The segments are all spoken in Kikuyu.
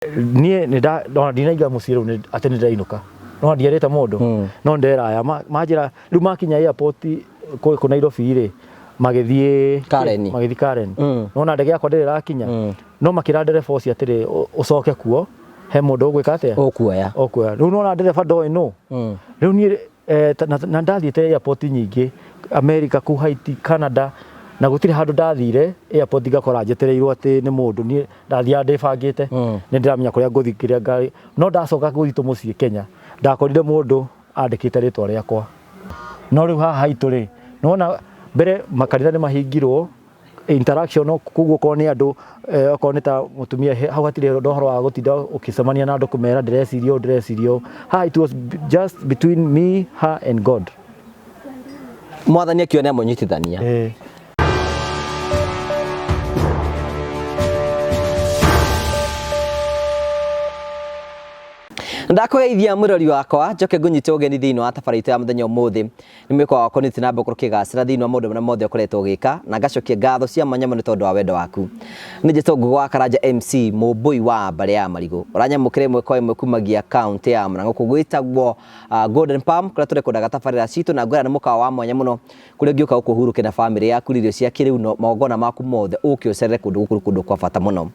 Niĩ nĩ ndinaingĩra mũciĩ rĩu atĩ nĩ ndĩrainũka, no ndierĩte mũndũ, no nderaya manjĩra rĩu makinya airport kũ Nairobi rĩ, magĩthiĩ Karen. Magĩthiĩ Karen. Nona ndege yakwa ndĩrĩ ĩrakinya, no makĩra ndereba ũcio atĩrĩ, "Ũcoke kuo, he mũndũ ũgwĩka atĩa, ũkuoya." Ũkuoya. Rĩu nona ndereba ndoĩ nũ. Rĩu niĩ na ndathiĩte airport nyingĩ America, kũu Haiti, Canada, na gũtirĩ handũ ndathire airport ngakora njetereirwo atĩ nĩ mũndũ. Niĩ ndathiaga ndĩbangĩte, nĩ ndĩramenya kũrĩa ngũthiĩ, kĩrĩa ngari. No ndacoka gũthiĩ mũciĩ Kenya, ndakorire mũndũ andĩkĩte rĩtwa rĩakwa. No rĩu haha haitũ rĩ, nĩwona mbere makanitha nĩ mahingirwo, interaction no koguo okorwo nĩ andũ, okorwo nĩ ta mũtumia, hau hatirĩ ũhoro wa gũtinda ũkĩcemania na andũ kũmera ndĩreciria ũũ, ndĩreciria ũũ. Haha it was just between me, her and God. Mwathani akiuga nĩ amũnyitithania. Eh. Ndakũgeithia mũrori wakwa, njoke ngũnyite ũgeni thĩinĩ wa tabarĩra itũ ya mũthenya ũmũthĩ. Nĩ mwĩko wakwa nĩ na mbere ũkĩgacĩra thĩinĩ wa maũndũ marĩa mothe ũkoretwo ũgĩka, na ngacokia ngatho cia mwanya mũno tondũ wa wendo waku. Nĩ njĩtwo Ngũgũ wa Karanja MC, mũmbũi wa mbarĩ ya Marigũ. Ũranyamũkĩra ĩmwe kwa ĩmwe kumagia kaũntĩ ya Mũrang'o kũu gwĩtagwo Golden Palm, kũrĩa tũrekondaga tabarĩra citũ, na ngwĩra nĩ mũkawa wa mwanya mũno kũrĩa ũngĩũka gũkũ ũhurũke na bamĩrĩ yaku, irio cia kĩrĩu, no magongona maku mothe ũke ũcerere kũndũ gũkũ, nĩ kũndũ kwa bata mũno.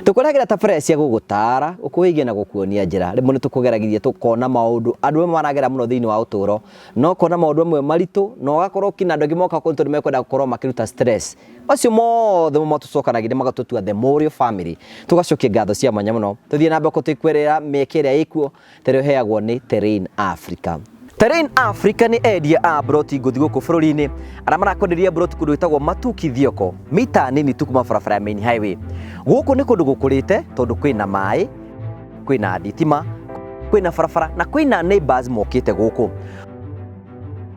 Tũkũrehagĩra tabarĩra cia gũgũtara, gũkũĩgia na gũkuonia njĩra. Rĩmwe nĩ tũkũgeragithia tũkona maũndũ andũ amwe maragera mũno thĩinĩ wa ũtũũro, na ũkona maũndũ amwe maritũ, na ũgakorwo kinya andũ angĩ moka kũu tondũ mekwenda gũkorwo makĩruta stress. Macio mothe mo matũcokanagĩria magatũtua the Morio family. Tũgacokia ngatho cia mwanya mũno. Tũthiĩ na mbere tũkwerera mĩeke ĩrĩa ĩkuo ta ĩrĩa ĩheagwo nĩ Terrain Africa. Terrain Africa nĩ endia a mburoti ngũthi gũkũ bũrũri-inĩ arĩa marakwenderia mburoti kũndũ gwĩtagwo Matuki Thioko, mita nini tu kuma barabara ya main highway. Gũkũ nĩ kũndũ gũkũrĩte tondũ kwĩna maĩ, kwĩna thitima, kwĩna barabara na kwĩna neighbors mokĩte gũkũ.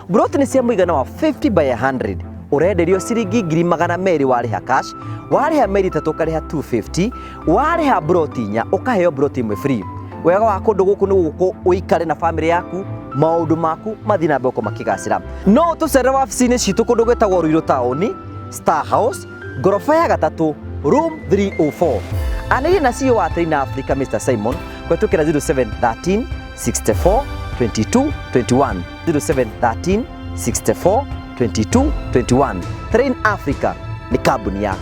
Mburoti nĩ cia mũigana wa 50 by 100, ũrenderio ciringi 200,000 warĩha cash, warĩha mĩeri 3 ũkarĩha 250, warĩha mburoti 4 ũkaheo mburoti 1 free. Wega wa kũndũ gũkũ nĩ gũkũ ũikare na bamĩrĩ yaku, maũndũ maku mathiĩ na mbere gũkorwo makĩgacĩra. No ũtũcerere wabici-inĩ citũ kũndũ gwĩtagwo Ruiru taũni, Star House, ngoroba ya gatatũ, room 304. Anĩrĩria na CEO wa Terrain Africa Mr Simon kũhetũkĩra 0713 64 22 21, 0713 64 22 21. Terrain Africa nĩ kambuni yaku.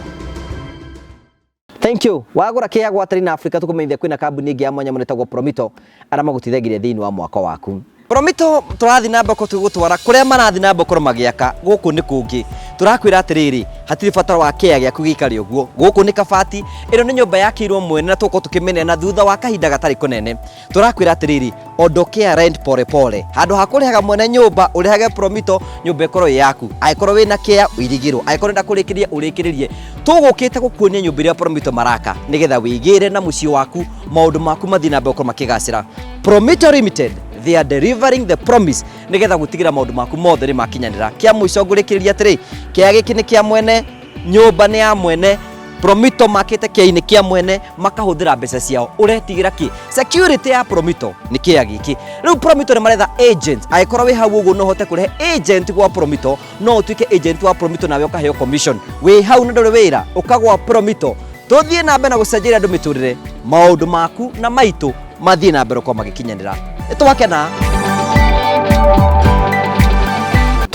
Thank you. Wagũra kĩa gwa Terrain Africa, tũkũmenyithia kwĩna kambuni ĩngĩ ya mwanya mũno ĩtagwo Promito arĩa magũteithagĩrĩria thĩinĩ wa mwako waku. Promito tũrathiĩ na mbere tũgũtwara kũrĩa marathiĩ na mbere gũkorwo magĩaka gũkũ nĩ kũngĩ. Tũrakwĩra atĩrĩrĩ, hatirĩ bata wa kĩa gĩaku gĩikare ũguo. Gũkũ nĩ kabati, ĩno nĩ nyũmba yakĩirwo mwene na tũgũkorwo tũkĩmĩneana thutha wa kahinda gatarĩ kũnene. Tũrakwĩra atĩrĩrĩ, ondokea rent pole pole. Handũ ha kũrĩhaga mwene nyũmba, ũrĩhage Promito, nyũmba ĩkorwo ĩ yaku. Angĩkorwo wĩna kĩa, ũirigĩrwo. Angĩkorwo ũrenda kũrĩkĩrĩria, ũrĩkĩrĩrie. Tũgũkĩte gũkuonia nyũmba ĩrĩa Promito maraka nĩgetha wĩgĩre na mũciĩ waku, maũndũ maku mathiĩ na mbere gũkorwo makĩgacĩra. Promito Limited, they are delivering the promise nĩgetha gũtigĩra maũndũ maku mothe nĩ makinyanĩra. Kĩa mũico ngũrĩkĩrĩria atĩrĩ, kĩa gĩkĩ nĩ kĩa mwene, nyũmba nĩ ya mwene, Promito makĩte kĩa-inĩ kĩa mwene makahũthĩra mbeca ciao. Ũretigĩra kĩ? Security ya Promito nĩ kĩa gĩkĩ. Rĩu Promito nĩ maretha agent. Angĩkorwo wĩ hau ũguo no ũhote kũrehe agent gwa Promito, no ũtuĩke agent wa Promito nawe ũkaheo commission. Wĩ hau na ndũrĩ wĩra, ũkagwa Promito. Tũthiĩ na mbere na gũcenjeria andũ mĩtũrĩre, maũndũ maku na maitũ mathiĩ na mbere gũkorwo magĩkinyanĩra. Nĩ twakena.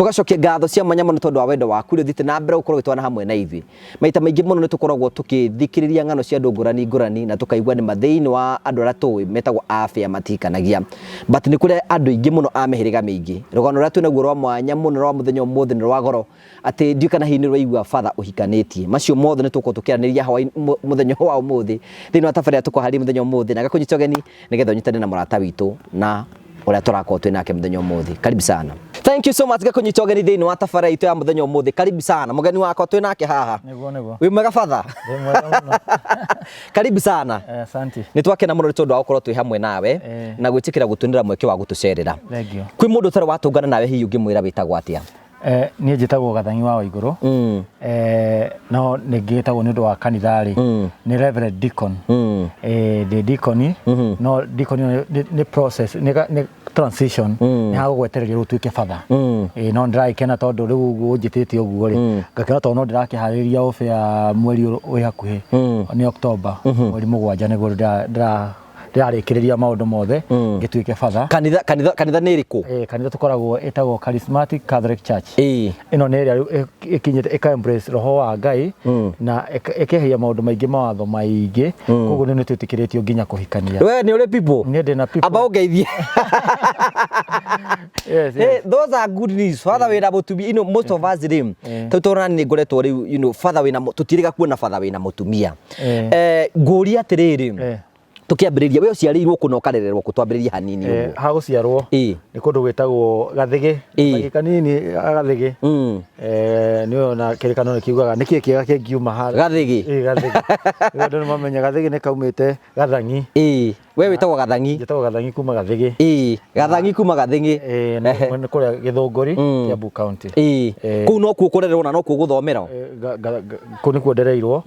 Tũgacokia ngatho cia mwanya mũno tondũ wa wendo waku ũrĩa ũthiĩte na mbere gũkorwo ũgĩtwana hamwe na ithuĩ. Maita maingĩ mũno nĩ tũkoragwo tũkĩthikĩrĩria ng'ano cia andũ ngũrani ngũrani na tũkaigua nĩ ma thĩinĩ wa andũ arĩa tũĩ metagwo afya matihikanagia. But nĩ kũrĩ andũ aingĩ mũno a mĩhĩrĩga mĩingĩ. Rũgano rũrĩa twĩnaguo rwa mwanya mũno rwa mũthenya ũmũthĩ nĩ rwa goro atĩ ndiũĩ kana hihi nĩ ũraigua batha ũhikanĩtie. Macio mothe nĩ tũgũkorwo tũkĩaranĩria mũthenya wa ũmũthĩ thĩinĩ wa tabarĩra tũkwaharĩria mũthenya ũmũthĩ, na ngakũnyita ũgeni nĩgetha ũnyitane na mũrata witũ na ũrĩa tũrakorwo twĩ nake mũthenya ũmũthĩ. Karibu sana. Thank you so much, ngakũnyita ũgeni thĩinĩ wa tabarĩra itũ ya mũthenya ũmũthĩ. Karibu sana mũgeni wakwa twĩ nake haha. Nĩguo, nĩguo. Wĩ mwega batha? Ndĩ mwega mũno. Karibu sana. Asante. Nĩ twakena mũno nĩ tondũ wa gũkorwo twĩ hamwe nawe na gwĩtĩkĩra gũtũnĩra mweke wa gũtũcerera. Thank you. Kwĩ mũndũ ũtarĩ watũngana nawe, hihi ũngĩmwĩra wĩtagwo atĩa? Niĩ njĩtagwo Gathang'i wa Waigũrũ. No nĩ ngĩtagwo nĩ ũndũ wa kanitha rĩ, nĩ Reverend Deacon. Ndĩ deacon, no deacon nĩ process, nĩ Transition nĩ hagũgwetereria rĩu ũtuĩke batha. Ĩĩ, no ndĩragĩkena tondũ rĩu ũguo ũnjĩtĩte ũguo rĩ, ngakena tondũ no ndĩrakĩharĩrĩria ũbĩa mweri ũyũ wĩ hakuhĩ, nĩ October, mweri 7 nĩguo ndĩrarĩkĩrĩria maũndũ mothe ngĩtuĩke batha. Kanitha nĩ ĩrĩkũ? Kanitha tũkoragwo ĩtagwo Charismatic Catholic Church. Ĩno nĩ ĩrĩa rĩu ĩkinyĩte ĩka embrace roho wa Ngai na ĩkeheria maũndũ maingĩ, mawatho maingĩ, koguo nĩ twĩtĩkĩrĩtio nginya kũhikania. We nĩ ũrĩ people? Niĩ ndĩna people. Amba ũngeithie. Yes. Hey, those are good news. Father wĩna mũtumia, most of us rĩ, tondũ tũrona nĩ ngoretwo rĩu, father wĩna tũtiĩrĩga kuona father wĩna mũtumia. Ngũria atĩrĩrĩ, tũkĩambĩrĩria, we ũciarĩirwo kũ na ũkarererwo kũ? Twambĩrĩrie hanini ũguo. Ha gũciarwo nĩ kũndũ gwĩtagwo Gathĩgĩ, gathĩgĩ kanini Gathĩgĩ. Nĩ ona kĩrĩkanĩro nĩ kiugaga nĩkĩ kĩega kĩngiuma ha Gathĩgĩ. Ĩĩ, Gathĩgĩ. Rĩu andũ nĩ mamenya Gathĩgĩ nĩ kaumĩte Gathang'i. Ĩĩ, we wĩtagwo Gathang'i? Njĩtagwo Gathang'i kuma Gathĩgĩ. Ĩĩ, Gathang'i kuma Gathĩgĩ. Ĩĩ, nĩ kũrĩa Gĩthũngũri, Kiambu County. Kũu nokuo kũrererwo na nokuo gũthomera? Kũu nĩkuo ndereirwo.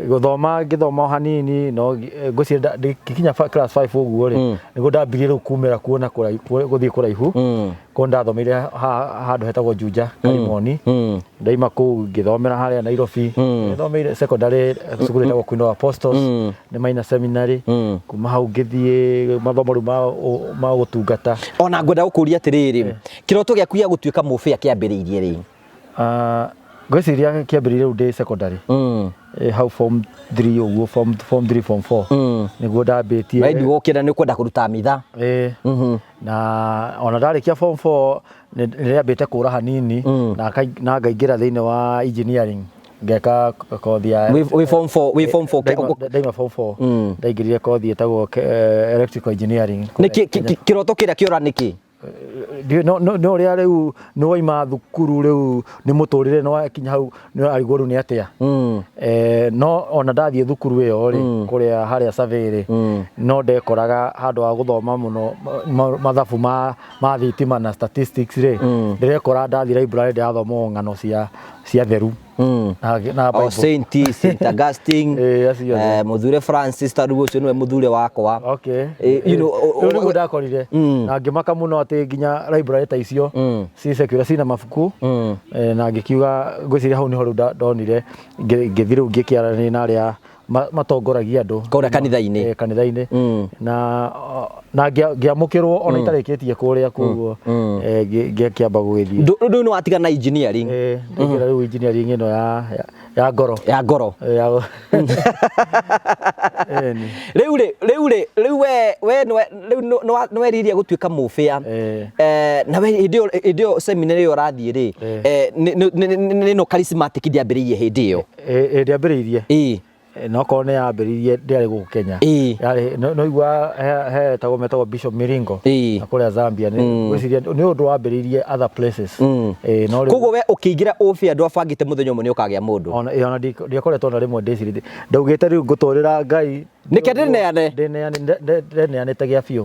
Gũthoma ngĩthoma o hanini, no ngwĩciria ngĩkinya class 5 ũguo rĩ, nĩguo ndambirie rĩu kumĩra kuona gũthiĩ kũraihu. Kũu ndathomeire handũ hetagwo Juja Karimoni. Ndaima kũu ngĩthomera harĩa Nairobi. Ngĩthomeire secondary cukuru ĩtagwo Queen of Apostles, nĩ Minor Seminary. Kuma hau ngĩthiĩ mathomo rĩu ma gũtungata. Ona ngwenda gũkũria atĩrĩrĩ, kĩroto gĩaku gĩa gũtuĩka mũbĩa kĩambĩrĩirie rĩ? Ah, ngwĩciria kĩambĩrĩirie rĩu ndĩ secondary. Hau form 3 ũguo, form 3, form 4 nĩguo ndambĩtie. Maybe wokĩra nĩ ũkwenda kũruta mitha. Ĩĩ. Na ona ndarĩkia form 4 nĩ nĩrĩambĩte kũra hanini na ngaingĩra thĩinĩ wa engineering, ngeka kothi ya Wĩ form 4, wĩ form 4? Ndaima form 4 ndaingĩrire kothi ĩtagwo electrical engineering. Nĩ kĩroto kĩrĩa kĩora nĩkĩ? No ũrĩa rĩu nĩ waima thukuru, rĩu nĩ mũtũrĩre, nĩ wakinya hau nĩ arigwo rĩu nĩ atĩa. No ona ndathiĩ thukuru ĩyo rĩ, kũrĩa harĩa Survey rĩ, no ndekoraga handũ ha gũthoma mũno mathabu ma thitima na statistics rĩ, ndĩrekora ndathiĩ library ndĩrathoma o ng'ano cia theru na O Bible. Saint Augustine. Ĩĩ, acio othe. Mũthure Francis, ta rĩu ũcio nĩwe mũthure wakwa. Rĩu nĩguo ndakorire na ngĩmaka mũno atĩ nginya library ta icio ci secular cina mabuku. Na ngĩkiuga ngwĩciria hau nĩho rĩu ndonire ngĩthiĩ rĩu ngĩkĩaranĩria na arĩa matongoragia andũ Kũrĩa kanitha-inĩ. Kanitha-inĩ na ngĩamũkĩrwo ona itarĩkĩtie kũrĩa, koguo ngĩkĩamba gũgĩthiĩ. Rĩu nĩ watigana na engineering? Ndaingĩra rĩu engineering ĩno ya ngoro. Ya ngoro. Ĩni. Rĩu rĩ rĩu we rĩu nĩ weririe gũtuĩka mũbĩa? Na we hĩndĩ ĩyo seminary ĩyo ũrathiĩ rĩ, nĩ no charismatic ndĩambĩrĩirie hĩndĩ ĩyo? Ndĩambĩrĩirie. No korwo nĩ yambĩrĩirie ndĩarĩ gũkũ Kenya. Yarĩ no igua he etagwo metagwo Bishop Miringo na kũrĩa Zambia, nĩ ngwĩciria nĩ ũndũ wambĩrĩirie other places. No rĩu Koguo we ũkĩingĩra ũbĩa ndwabangĩte mũthenya ũmwe nĩ ũkagĩa mũndũ? Ona ndiakoretwo ona rĩmwe ndĩcirĩtie, ndaugĩte rĩu ngũtũrĩra Ngai. Nĩkĩo ndĩneane. Ndeneanĩte gĩa biũ.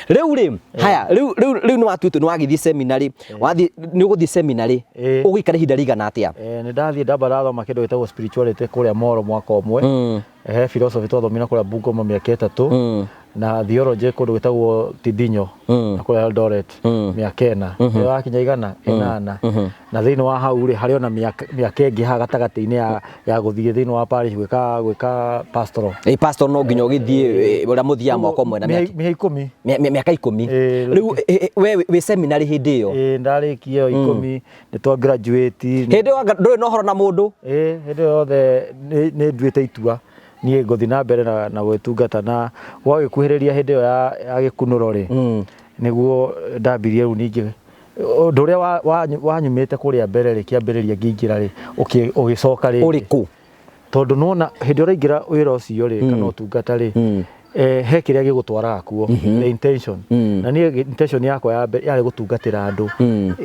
Rĩu rĩ, haya, rĩu nĩ watuĩte nĩ wagĩthiĩ seminary, wathiĩ nĩ ũgũthiĩ seminary, ũgũikara ihinda rĩigana atĩa? Nĩ ndathiĩ ndamba ndathoma kĩndũ gĩtagwo spirituality kũrĩa Moro mwaka ũmwe. He philosophy twathomire kũrĩa Bungoma mĩaka 3, na theology kũndũ gwĩtagwo Tidinyo na kũrĩa Eldoret mĩaka 4. Ĩyo yakinya 800. Na thĩinĩ wa hau rĩ, harĩ ona mĩaka ĩngĩ haha gatagatĩ-inĩ ya gũthiĩ thĩinĩ wa parish gwĩka pastoral. Ĩ, pastor no nginya ũgĩthiĩ ũrĩa mũthiaga mwaka ũmwe na mĩaka Mĩaka 10. Mĩaka 10. Rĩu we wĩ seminary hĩndĩ ĩyo? Ĩĩ, ndarĩkia ĩyo 10 nĩ twa graduate. Hĩndĩ ĩyo anga ndũrĩ na ũhoro na mũndũ? Ĩĩ, hĩndĩ ĩyo yothe nĩ nduĩte itua niĩ ngũthiĩ na mbere na gwĩtungata, na gwagĩkuhĩrĩria hĩndĩ ĩyo ya gĩkunũro rĩ, nĩguo ndambirie rĩu ningĩ ũndũ ũrĩa wanyumĩte kũrĩa mbere rĩ, kĩambĩrĩria ngĩingĩra rĩ, ũgĩcoka rĩngĩ. Ũrĩkũ? Tondũ nĩwona hĩndĩ ĩrĩa ũraingĩra wĩra ũcio rĩ, kana ũtungata rĩ, he kĩrĩa gĩgũtwaraga kuo, the intention. Na niĩ intention yakwa ya mbere yarĩ gũtungatĩra andũ,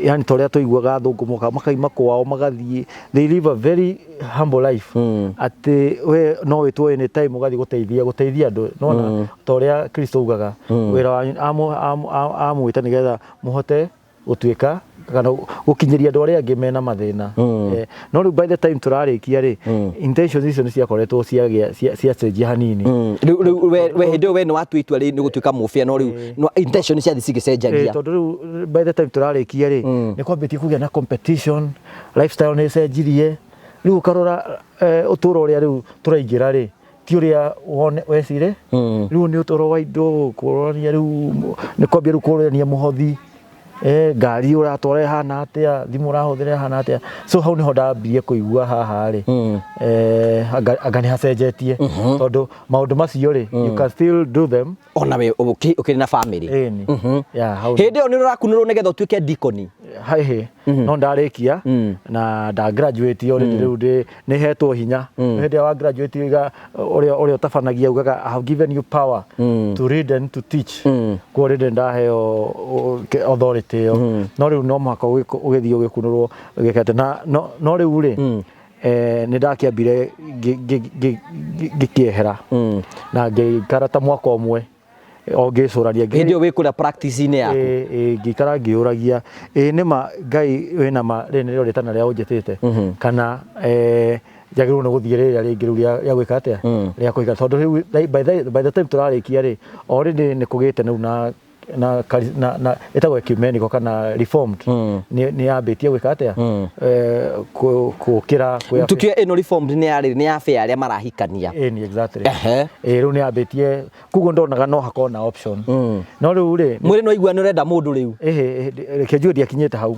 yani ta ũrĩa tũiguaga athũngũ moka makaima kwao magathiĩ, they live a very humble life, atĩ we no wĩtwo anytime ũgathiĩ gũteithia andũ, nona ta ũrĩa Kristo augaga wĩra wanyu amwĩta nĩgetha mũhote Gũtuĩka kana gũkinyĩria andũ arĩa angĩ mena mathĩna. No rĩu by the time tũrarĩkia rĩ, intentions icio nĩ ciakoretwo ciagĩa ciacenjia hanini. Rĩu we hĩndĩ ĩyo we nĩ watua itua rĩ nĩ gũtuĩka mũbĩa, no rĩu no intention ciathiĩ cigĩcenjagia. Tondũ rĩu by the time tũrarĩkia rĩ, nĩ kwambĩtie kũgĩa na competition, lifestyle nĩ ĩcenjirie. Rĩu ũkarora ũtũũro ũrĩa rĩu tũraingĩra rĩ, ti ũrĩa wecire. Rĩu nĩ ũtũũro wa indo kũrorania, rĩu nĩ kwambia rĩu kũrorania mũhothi, ngari ũratwara ĩhana atĩa, thimũ ũrahũthĩra ĩhana atĩa. So hau nĩho ndambirie kũigua haha rĩ, anga nĩ hacenjetie, tondũ maũndũ macio rĩ, you can still do them. Ona we ũkĩrĩ na family. Ĩni, yeah, hau. Hĩndĩ ĩyo nĩ ũrakunũrwo nĩgetha ũtuĩke dikoni? Haihi, no ndarĩkia na nda graduate already. Rĩu nĩ hetwo hinya. Hĩndĩ ĩrĩa wa graduate uga ũrĩa ũtabanagia ugaga, "I have given you power to read and to teach." Kuo already ndaheo authority ĩyo, no rĩu no mũhaka ũgĩthiĩ ũgĩkunũrwo ũgĩkete na no rĩu rĩ, nĩ ndakĩambire ngĩkĩehera na ngĩikara ta mwaka ũmwe o ngĩcũrania. Hĩndĩ ĩyo wĩ kũrĩa practice-inĩ yaku? Ĩ, ngĩikara ngĩũragia, ĩ nĩ ma Ngai wĩna ma rĩrĩ nĩrĩo rĩtana rĩa ũnjĩtĩte, kana njagĩrĩirwo nĩ gũthiĩ rĩrĩa rĩngĩ rĩu rĩa gwĩka atĩa, rĩa kũiga, tondũ rĩu by the time tũrarĩkia rĩ, already nĩ kũgĩte rĩu na ĩtagwo ecumenical kana reformed, nĩ yambĩtie gwĩka atĩa, gũkĩra Tukio ĩno reformed nĩ yarĩ nĩ ya bĩa arĩa marahikania? Ĩni, exactly. Ĩ rĩu nĩ yambĩtie, koguo ndonaga no hakorwo na option, no rĩu rĩ, Mwĩrĩ no igua nĩ ũrenda mũndũ rĩu? Ĩhĩ, reke njuge ndiakinyĩte hau.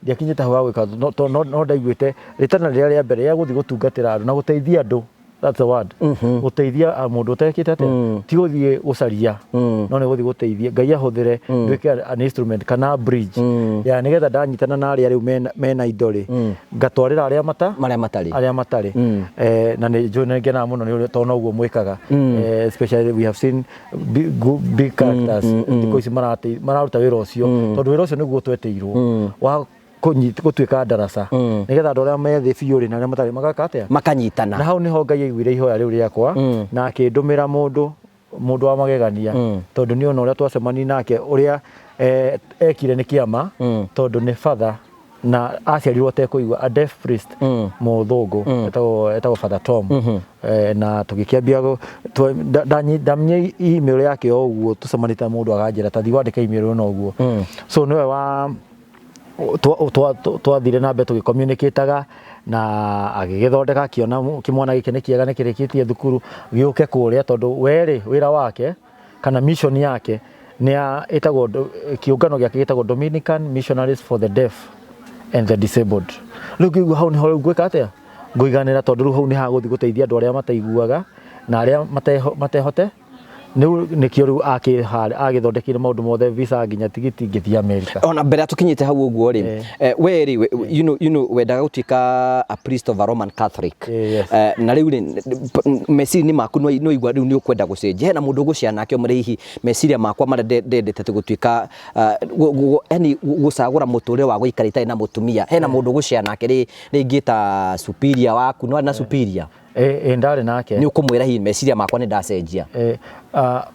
Ndiakinyĩte hau ha gwĩka, no ndaiguĩte rĩtana rĩrĩa rĩa mbere rĩa gũthiĩ gũtungatĩra andũ na gũteithia andũ, that's the word, gũteithia mũndũ ũtekĩte atĩa, ti gũthiĩ gũcaria, no nĩ gũthiĩ gũteithia Ngai ahũthĩre nduĩke an instrument kana bridge ya nĩgetha ndanyitana na arĩa rĩu mena indo rĩ, ngatwarĩra arĩa mata Marĩa matarĩ. Arĩa matarĩ. Na nĩ njũĩ nĩ ngenaga mũno nĩ ũrĩa tondũ noguo mwĩkaga. Especially we have seen big, big characters thikũ ici mararuta wĩra ũcio, tondũ wĩra ũcio nĩguo twetĩirwo wa gũtuĩka ndaraca nĩgetha andũ arĩa me thĩ biũ rĩ na arĩa matarĩ magaka atĩa? Makanyitana. Na hau nĩho Ngai aiguire ihoya rĩu rĩakwa na akĩndũmĩra mũndũ wa magegania, tondũ nĩ ona ũrĩa twacemania nake, ũrĩa ekire nĩ kĩama, tondũ nĩ father na aciarirwo atekũigua, a deaf priest, mũthũngũ etagwo Father Tom. Na tũgĩkĩambia ndamenya email yake o ũguo, tũcemanĩte na mũndũ aganjĩra ta thiĩ wandĩke email ĩno ũguo. So nĩwe wa twathire na mbere tũgĩcommunicataga na agĩgĩthondeka, akĩona kĩmwana gĩkĩ nĩ kĩega, nĩ kĩrĩkĩtie thukuru, gĩũke kũrĩa, tondũ werĩ wĩra wake kana mission yake nĩ ya ĩtagwo kĩũngano gĩake gĩtagwo Dominican Missionaries for the Deaf and the Disabled. Rĩu ngĩigua hau nĩho rĩu ngwĩka atĩa, ngũiganĩra, tondũ rĩu hau nĩ hagũthiĩ gũteithia andũ arĩa mataiguaga na arĩa matehote. Rĩu nĩkĩo rĩu agĩthondekeire maũndũ mothe, visa nginya tigiti, ngĩthiĩ America. Ona mbere ya tũkinyĩte hau ũguo rĩ, we rĩ, wendaga gũtuĩka a priest of a Roman Catholic. Yes. Na rĩu rĩ, meciria-inĩ maku no igua rĩu nĩ ũkwenda gũcenjia, hena mũndũ ũgũcea nake ũmwĩre, "Hihi meciria makwa marĩa ndendete tĩ gũtuĩka yani gũcagũra mũtũrĩre wa gũikara itarĩ na mũtumia," hena mũndũ ũgũcea nake rĩ, rĩngĩ ta superior waku, no arĩ na superior? Ĩ ndarĩ nake. Nĩ ũkũmwĩra, "Hihi meciria makwa nĩ ndacenjia"?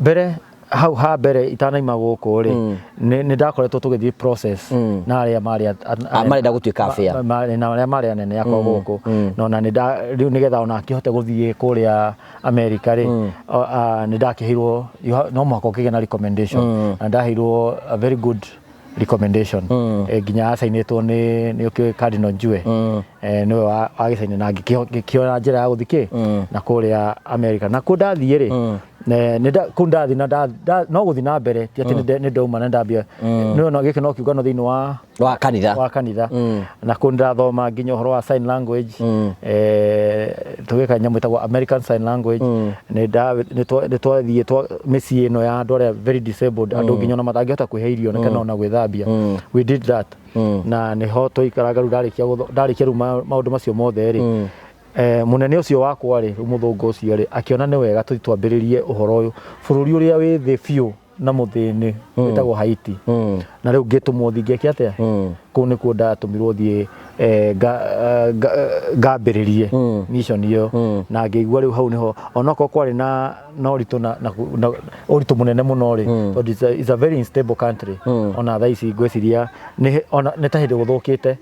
Mbere hau ha mbere itanaima gũkũ rĩ, nĩ ndakoretwo tũgĩthiĩ process na arĩa marĩ Ah, marenda gũtuĩka abĩa. Na arĩa marĩ anene akwa gũkũ, no na rĩu nĩgetha ona akĩhote gũthiĩ kũrĩa America rĩ, nĩ ndakĩheirwo, no mũhaka ũkĩgĩe na recommendation, na ndaheirwo a very good recommendation, nginya yacainĩtwo nĩ ũkĩũĩ Cardinal Njue. Nĩwe wagĩcaina na ngĩkĩona njĩra ya gũthiĩ kĩ na kũrĩa America. Na kũu ndathiĩ rĩ, kũu ndathiĩ na no gũthiĩ na mbere, ti atĩ nĩ ndauma na ndambia nĩ no gĩkĩ no kĩũngano thĩinĩ wa Wa kanitha. Wa kanitha. Na kũu ndĩrathoma nginya ũhoro wa sign language, tũgĩka nyamũ ĩtagwo American Sign Language. Nĩ twathiĩ mĩciĩ ĩno ya andũ arĩa very disabled, andũ nginya ona matangĩhota kwĩhe irio na kana ona gwĩthambia. We did that na nĩho twaikaraga. Rĩu ndarĩkia rĩu maũndũ macio mothe rĩ, mũnene ũcio wakwa rĩ, rĩu mũthũngũ ũcio rĩ, akĩona nĩ wega tũthiĩ twambĩrĩrie ũhoro ũyũ bũrũri ũrĩa wĩ thĩ biũ. Na mũthĩni wĩtagwo Haiti. Na rĩu ngĩtũmwo thiĩ ngeke atĩa? Kũu nĩkuo ndatũmirwo thiĩ ngambĩrĩrie mission ĩyo. Na ngĩigua rĩu hau nĩho onokorwo kwarĩ na ũritũ na ũritũ mũnene mũno rĩ, tondũ it's a very unstable country. Ona thaa ici ngwĩciria ona nĩ ta hĩndĩ gũthũkĩte.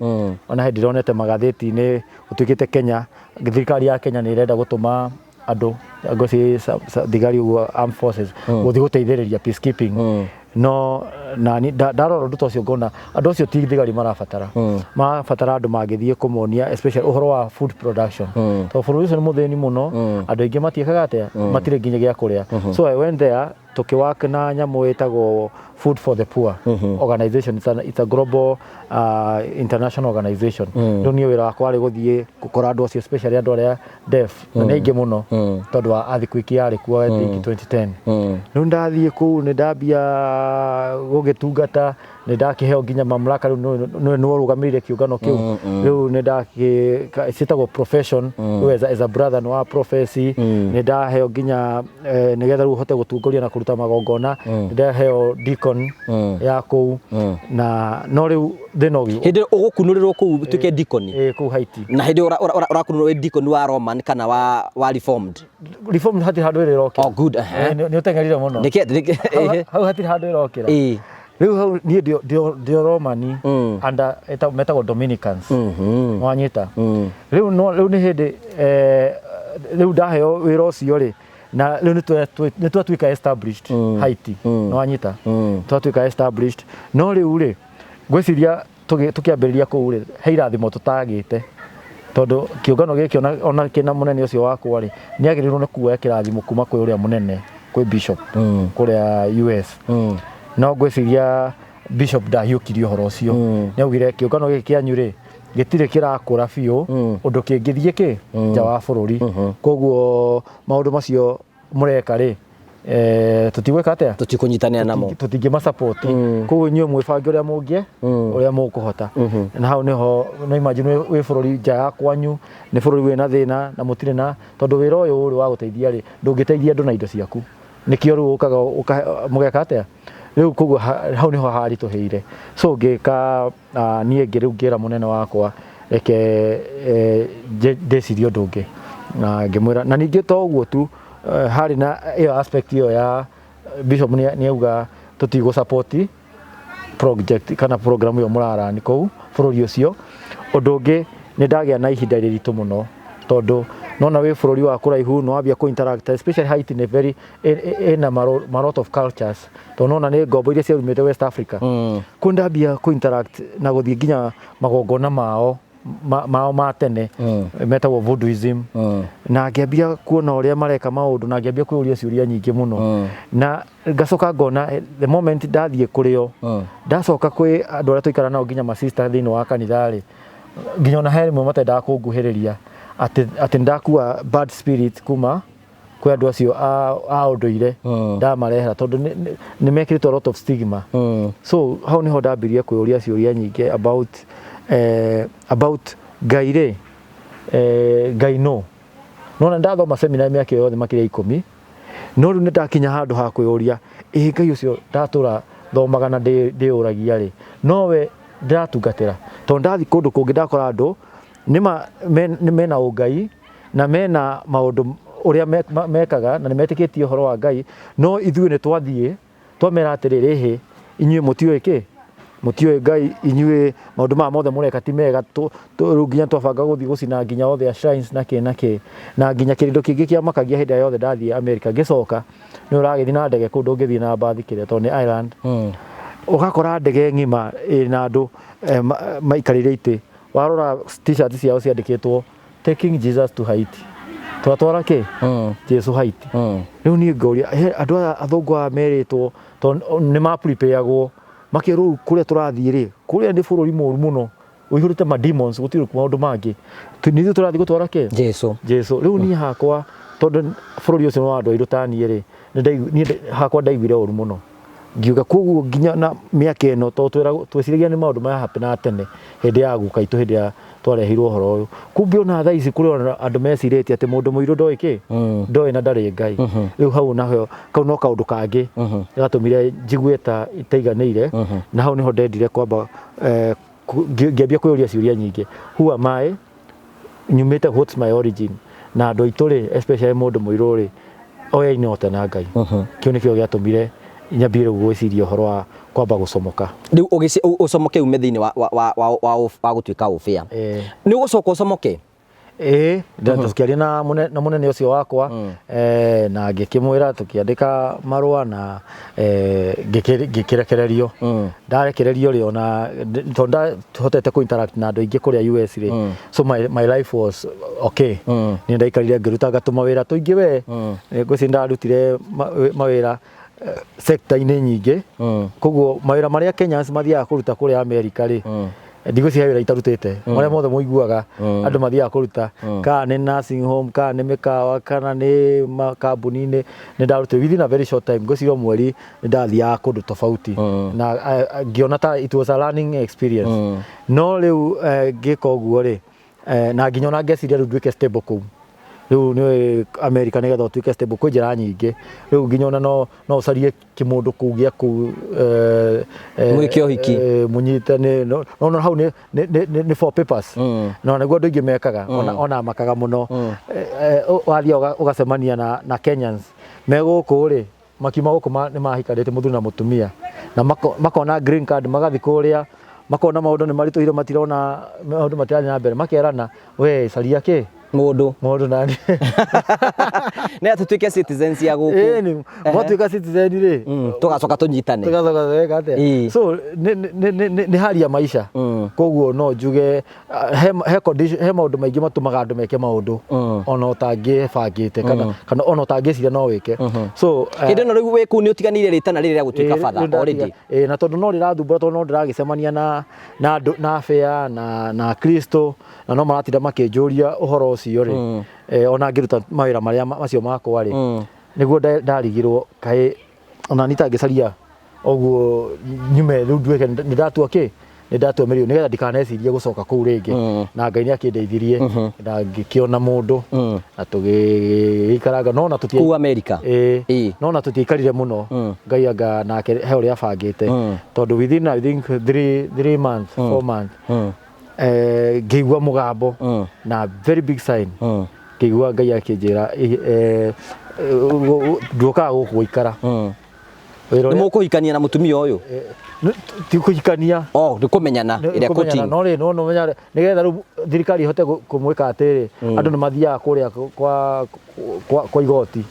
Ona hĩndĩ ndĩronete magathĩti-inĩ gũtuĩkĩte Kenya, thirikari ya Kenya nĩ ĩrenda gũtũma andũ, ngwĩciria thigari ũguo, armed forces, gũthiĩ gũteithĩrĩria peacekeeping. No nani ndarora ũndũ ta ũcio ngona andũ acio ti thigari marabatara, marabatara andũ mangĩthiĩ kũmonia, especially ũhoro wa food production, tondũ bũrũri ũcio nĩ mũthĩni mũno. Andũ aingĩ matiĩkaga atĩa? Matirĩ nginya gĩa kũrĩa. So I went there, tũkĩwork na nyamũ ĩtagwo Food for the Poor organization. It's a global international organization. Rĩu niĩ wĩra wakwa warĩ gũthiĩ gũkora andũ acio, especially andũ arĩa deaf, na nĩ aingĩ mũno tondũ wa earthquake yarĩ kuo, I think 2010. Rĩu ndathiĩ kũu, nĩ ndambia gũgĩtungata, nĩ ndakĩheo nginya mamlaka. Rĩu nĩwe ũrũgamĩrĩire kĩũngano kĩu. Rĩu nĩ ndakĩ ciĩtagwo profession. Rĩu as a brother nĩ wa prophecy, nĩ ndaheo nginya nĩgetha rĩu hote gũtongoria na kũruta magongona. Nĩ ndaheo deacon ya kũu na no rĩu thĩna ũgĩ Hĩndĩ ĩyo ũgũkunũrĩrwo kũu ũtuĩke deacon? Ĩ, kũu Haiti. Na hĩndĩ ĩyo ũrakunũrwo wĩ deacon wa Roman kana wa Reformed? Reformed hatirĩ handũ ĩrĩ ĩrokĩra. Oh, good. Nĩ ũteng'erire mũno. Nĩkĩ Hau hatirĩ handũ ĩrokĩra. Rĩu hau niĩ ndĩ Romani under metagwo Dominicans. Wanyita? Rĩu no rĩu nĩ hĩndĩ rĩu ndaheo wĩra ũcio rĩ, na rĩu nĩ twatuĩka established Haiti. Nĩwanyita? Twatuĩka established, no rĩu rĩ, ngwĩciria tũkĩambĩrĩria kũu rĩ, he irathimo tũtagĩte, tondũ kĩũngano gĩkĩ ona kĩna mũnene ũcio wakwa rĩ, nĩ agĩrĩirwo nĩ kuoya kĩrathimo kuma kwĩ ũrĩa mũnene, kwĩ bishop kũrĩa US. No ngwĩciria bishop ndahiũkirie ũhoro ũcio. Nĩ augire kĩũngano gĩkĩ kĩanyu rĩ, gĩtirĩ kĩrakũra biũ ũndũ kĩngĩthiĩ kĩ nja wa bũrũri, koguo maũndũ macio mũreka rĩ, tũtigwĩka atĩa? Tũtikũnyitanĩra namo. Tũtingĩma support. Koguo inyuĩ mwĩbange ũrĩa mũngĩ ũrĩa mũkũhota. Na hau nĩho, no imagine wĩ bũrũri nja ya kwanyu, nĩ bũrũri wĩna thĩna na mũtirĩ na, tondũ wĩra ũyũ ũrĩ wa gũteithia rĩ, ndũngĩteithia andũ na indo ciaku. Nĩkĩo rĩu ũkaga mũgeka atĩa rĩu. Koguo hau nĩho haritũhĩire. So ngĩka niĩ ngĩ rĩu ngĩra mũnene wakwa, reke ndĩcirie ũndũ ũngĩ, na ngĩmwĩra. Na ningĩ to ũguo tu, harĩ na ĩyo aspect ĩyo ya bishop nĩ auga tũtigũ support project kana program ĩyo mũrarani kũu bũrũri ũcio. Ũndũ ũngĩ, nĩ ndagĩa na ihinda rĩritũ mũno, tondũ nona wĩ bũrũri wa kũraihu, nĩ wambia kũ interact, especially Haiti nĩ very ĩna ma lot of cultures, tondũ nona nĩ ngombo iria ciarumĩte West Africa. Kũu ndambia kũ interact na gũthiĩ nginya magongona mao mao ma tene metagwo voodooism, na ngĩambia kuona ũrĩa mareka maũndũ, na ngĩambia kwĩyũria ciũria nyingĩ mũno. Na ngacoka ngona the moment ndathiĩ kũrĩ o, ndacoka kwĩ andũ arĩa tũikara nao, nginya masista thĩinĩ wa kanitha rĩ, nginya ona he rĩmwe matendaga kũnguhĩrĩria atĩ ndakua bad spirit kuma kwĩ andũ acio a ũndũire ndamarehera, tondũ nĩ mekĩrĩtwo a lot of stigma. So hau nĩho ndambirie kwĩyũria ciũria nyingĩ about Ngai rĩ, Ngai no nona ndathoma seminary mĩaka ĩyo yothe makĩria 10, no rĩu nĩ ndakinya handũ ha kwĩyũria, ĩ Ngai ũcio ndatũra thomaga na ndĩyũragia rĩ, nowe ndĩratungatĩra? Tondũ ndathiĩ kũndũ kũngĩ ndakora andũ nĩma nĩ mena ũngai na mena maũndũ ũrĩa mekaga na nĩ metĩkĩtie ũhoro wa Ngai, no ithuĩ nĩ twathiĩ twamera atĩrĩrĩ, hĩ, inyuĩ mũtiũĩ kĩ, mũtiũĩ Ngai, inyuĩ maũndũ maya mothe mũreka ti mega. Rĩu nginya twabanga gũthiĩ gũcina nginya othe a shrines na kĩ na kĩ. Na nginya kĩndũ kĩngĩ kĩamakagia, hĩndĩ ĩrĩa yothe ndathiĩ America, ngĩcoka, nĩ ũragĩthiĩ na ndege kũu, ndũngĩthiĩ na mbathi kĩrĩa, tondũ nĩ island. Ũgakora ndege ng'ima ĩna andũ maikarĩire itĩ, warora T-shirt ciao ciandĩkĩtwo "Taking Jesus to Haiti", twatwara kĩ Jesu Haiti. Rĩu niĩ ngoria, he andũ aya athũngũ aya merĩtwo, tondũ nĩ ma prepareagwo makerwo rĩu kũrĩa tũrathiĩ rĩ, kũrĩa nĩ bũrũri mũru mũno ũihũrĩte ma demons, gũtirĩ maũndũ mangĩ. Nithuĩ tũrathiĩ gũtwara kĩ? Jesu. Jesu. Rĩu niĩ hakwa, tondũ bũrũri ũcio nĩ wa andũ airũ ta niĩ rĩ, niĩ hakwa ndaiguire ũru mũno. Ngiuga koguo nginya na mĩaka ĩno tondũ twĩciragia nĩ maũndũ maya happen tene hĩndĩ ya guka itũ, hĩndĩ ya twarehirwo ũhoro ũyũ, kumbe ona thaa ici kũrĩ ona andũ mecirĩtie atĩ mũndũ mũirũ ndoĩ kĩ, ndoĩ na ndarĩ Ngai. Rĩu hau naho kau no kaũndũ kangĩ gatũmire njigue ta itaiganĩire, na hau nĩho ndendire kwamba ngĩambia kwĩyũria ciũria nyingĩ, who am I, nyumĩte, what's my origin, na andũ aitũ rĩ, especially mũndũ mũirũ rĩ, oyaine ote na Ngai. Kĩu nĩkĩo gĩatũmire nyambie rĩu gwĩciria ũhoro wa kwamba gũcomoka. Rĩu ũcomoke ume thĩinĩ wa gũtuĩka ũbĩa. Nĩ ũgũcoka ũcomoke? Ĩĩ, tũkĩaria na mũnene ũcio wakwa, na ngĩkĩmwĩra, tũkĩandĩka marũa na ngĩkĩrekererio. Ndarekererio rĩ, ona tondũ ndahotete kũ interact na andũ aingĩ kũrĩa US rĩ, so my life was okay. Niĩ ndaikarire ngĩrutanga tũmawĩra tũingĩ we, ngwĩciria ndarutire mawĩra sector-inĩ nyingĩ. Koguo mawĩra marĩa Kenyans mathiaga kũruta kũrĩa America rĩ, ndigwĩciria wĩra itarutĩte, marĩa mothe mũiguaga andũ mathiaga kũruta, kana nĩ nursing home, kana nĩ mĩkawa, kana nĩ makambuni-inĩ, nĩ ndarutire within a very short time. Ngwĩciria o mweri nĩ ndathiaga kũndũ tofauti na ngĩona ta it was a learning experience. No rĩu ngĩka ũguo rĩ, na nginya ona ngeciria rĩu nduĩke stable kũu, rĩu nĩ America, nĩgetha ũtuĩke stable kwĩ njĩra nyingĩ. Rĩu nginya ona no ũcarie kĩmũndũ kũu gĩa kũu, Mwĩke ũhiki. Mũnyitane, no hau nĩ for papers, no nĩguo andũ aingĩ mekaga, ona makaga mũno. Wathiĩ ũgacemania na Kenyans me gũkũ rĩ, makiuma gũkũ nĩ mahikanĩtie mũthuri na mũtumia, na makona green card, magathiĩ kũrĩa makona maũndũ nĩ maritũhire, matirona maũndũ matirathiĩ na mbere, makerana, we caria kĩ Mũndũ. Mũndũ nani. Nĩ tũtuĩke citizens ya gũkũ. Ĩni mwatuĩka citizen rĩ, Tũgacoka tũnyitane. Tũgacoka tweka atĩa? So nĩ hali ya maisha. Koguo no njuge he condition, he maũndũ maingĩ matũmaga andũ meke maũndũ ona ũtangĩbangĩte, kana ona ũtangĩciria no wĩke. So Hĩndĩ ĩno rĩu wĩ kũu nĩ ũtiganĩire rĩtana rĩrĩ rĩa gũtuĩka batha rĩu already? Ĩĩ, na tondũ no rĩrathumbũra, tondũ no ndĩragĩcemania na andũ na bĩa na Kristo, na no maratinda makĩnjũria ũhoro ũcio rĩ, ona ngĩruta mawĩra marĩa macio makwa rĩ, nĩguo ndarigirwo kaĩ ona niĩ itangĩcaria ũguo nyume rĩu nduĩke nĩ ndatua kĩ, nĩ ndatua mĩrigo, nĩgetha ndikanecirie gũcoka kũu rĩngĩ. Na Ngai nĩ akĩndeithirie na ngĩkĩona mũndũ na tũgĩikaranga, no na tũtia Kũu America? Ĩĩ. Ĩĩ. No na tũtiaikarire mũno. Ngai anga nake he ũrĩa abangĩte, tondũ within, I think, 3 months, 4 months, ngĩigua mũgambo na very big sign, ngĩigua Ngai akĩnjĩra, nduokaga gũkũ gũikara. Wĩra Nĩ ũrĩa mũkũhikania na mũtumia ũyũ? Ti kũhikania. Oh, nĩ kũmenyana ĩrĩa Kũmenyana, courting. No rĩ, no menya nĩgetha rĩu thirikari ihote kũmwĩka atĩrĩ, andũ nĩ mathiaga kũrĩa kwa igoti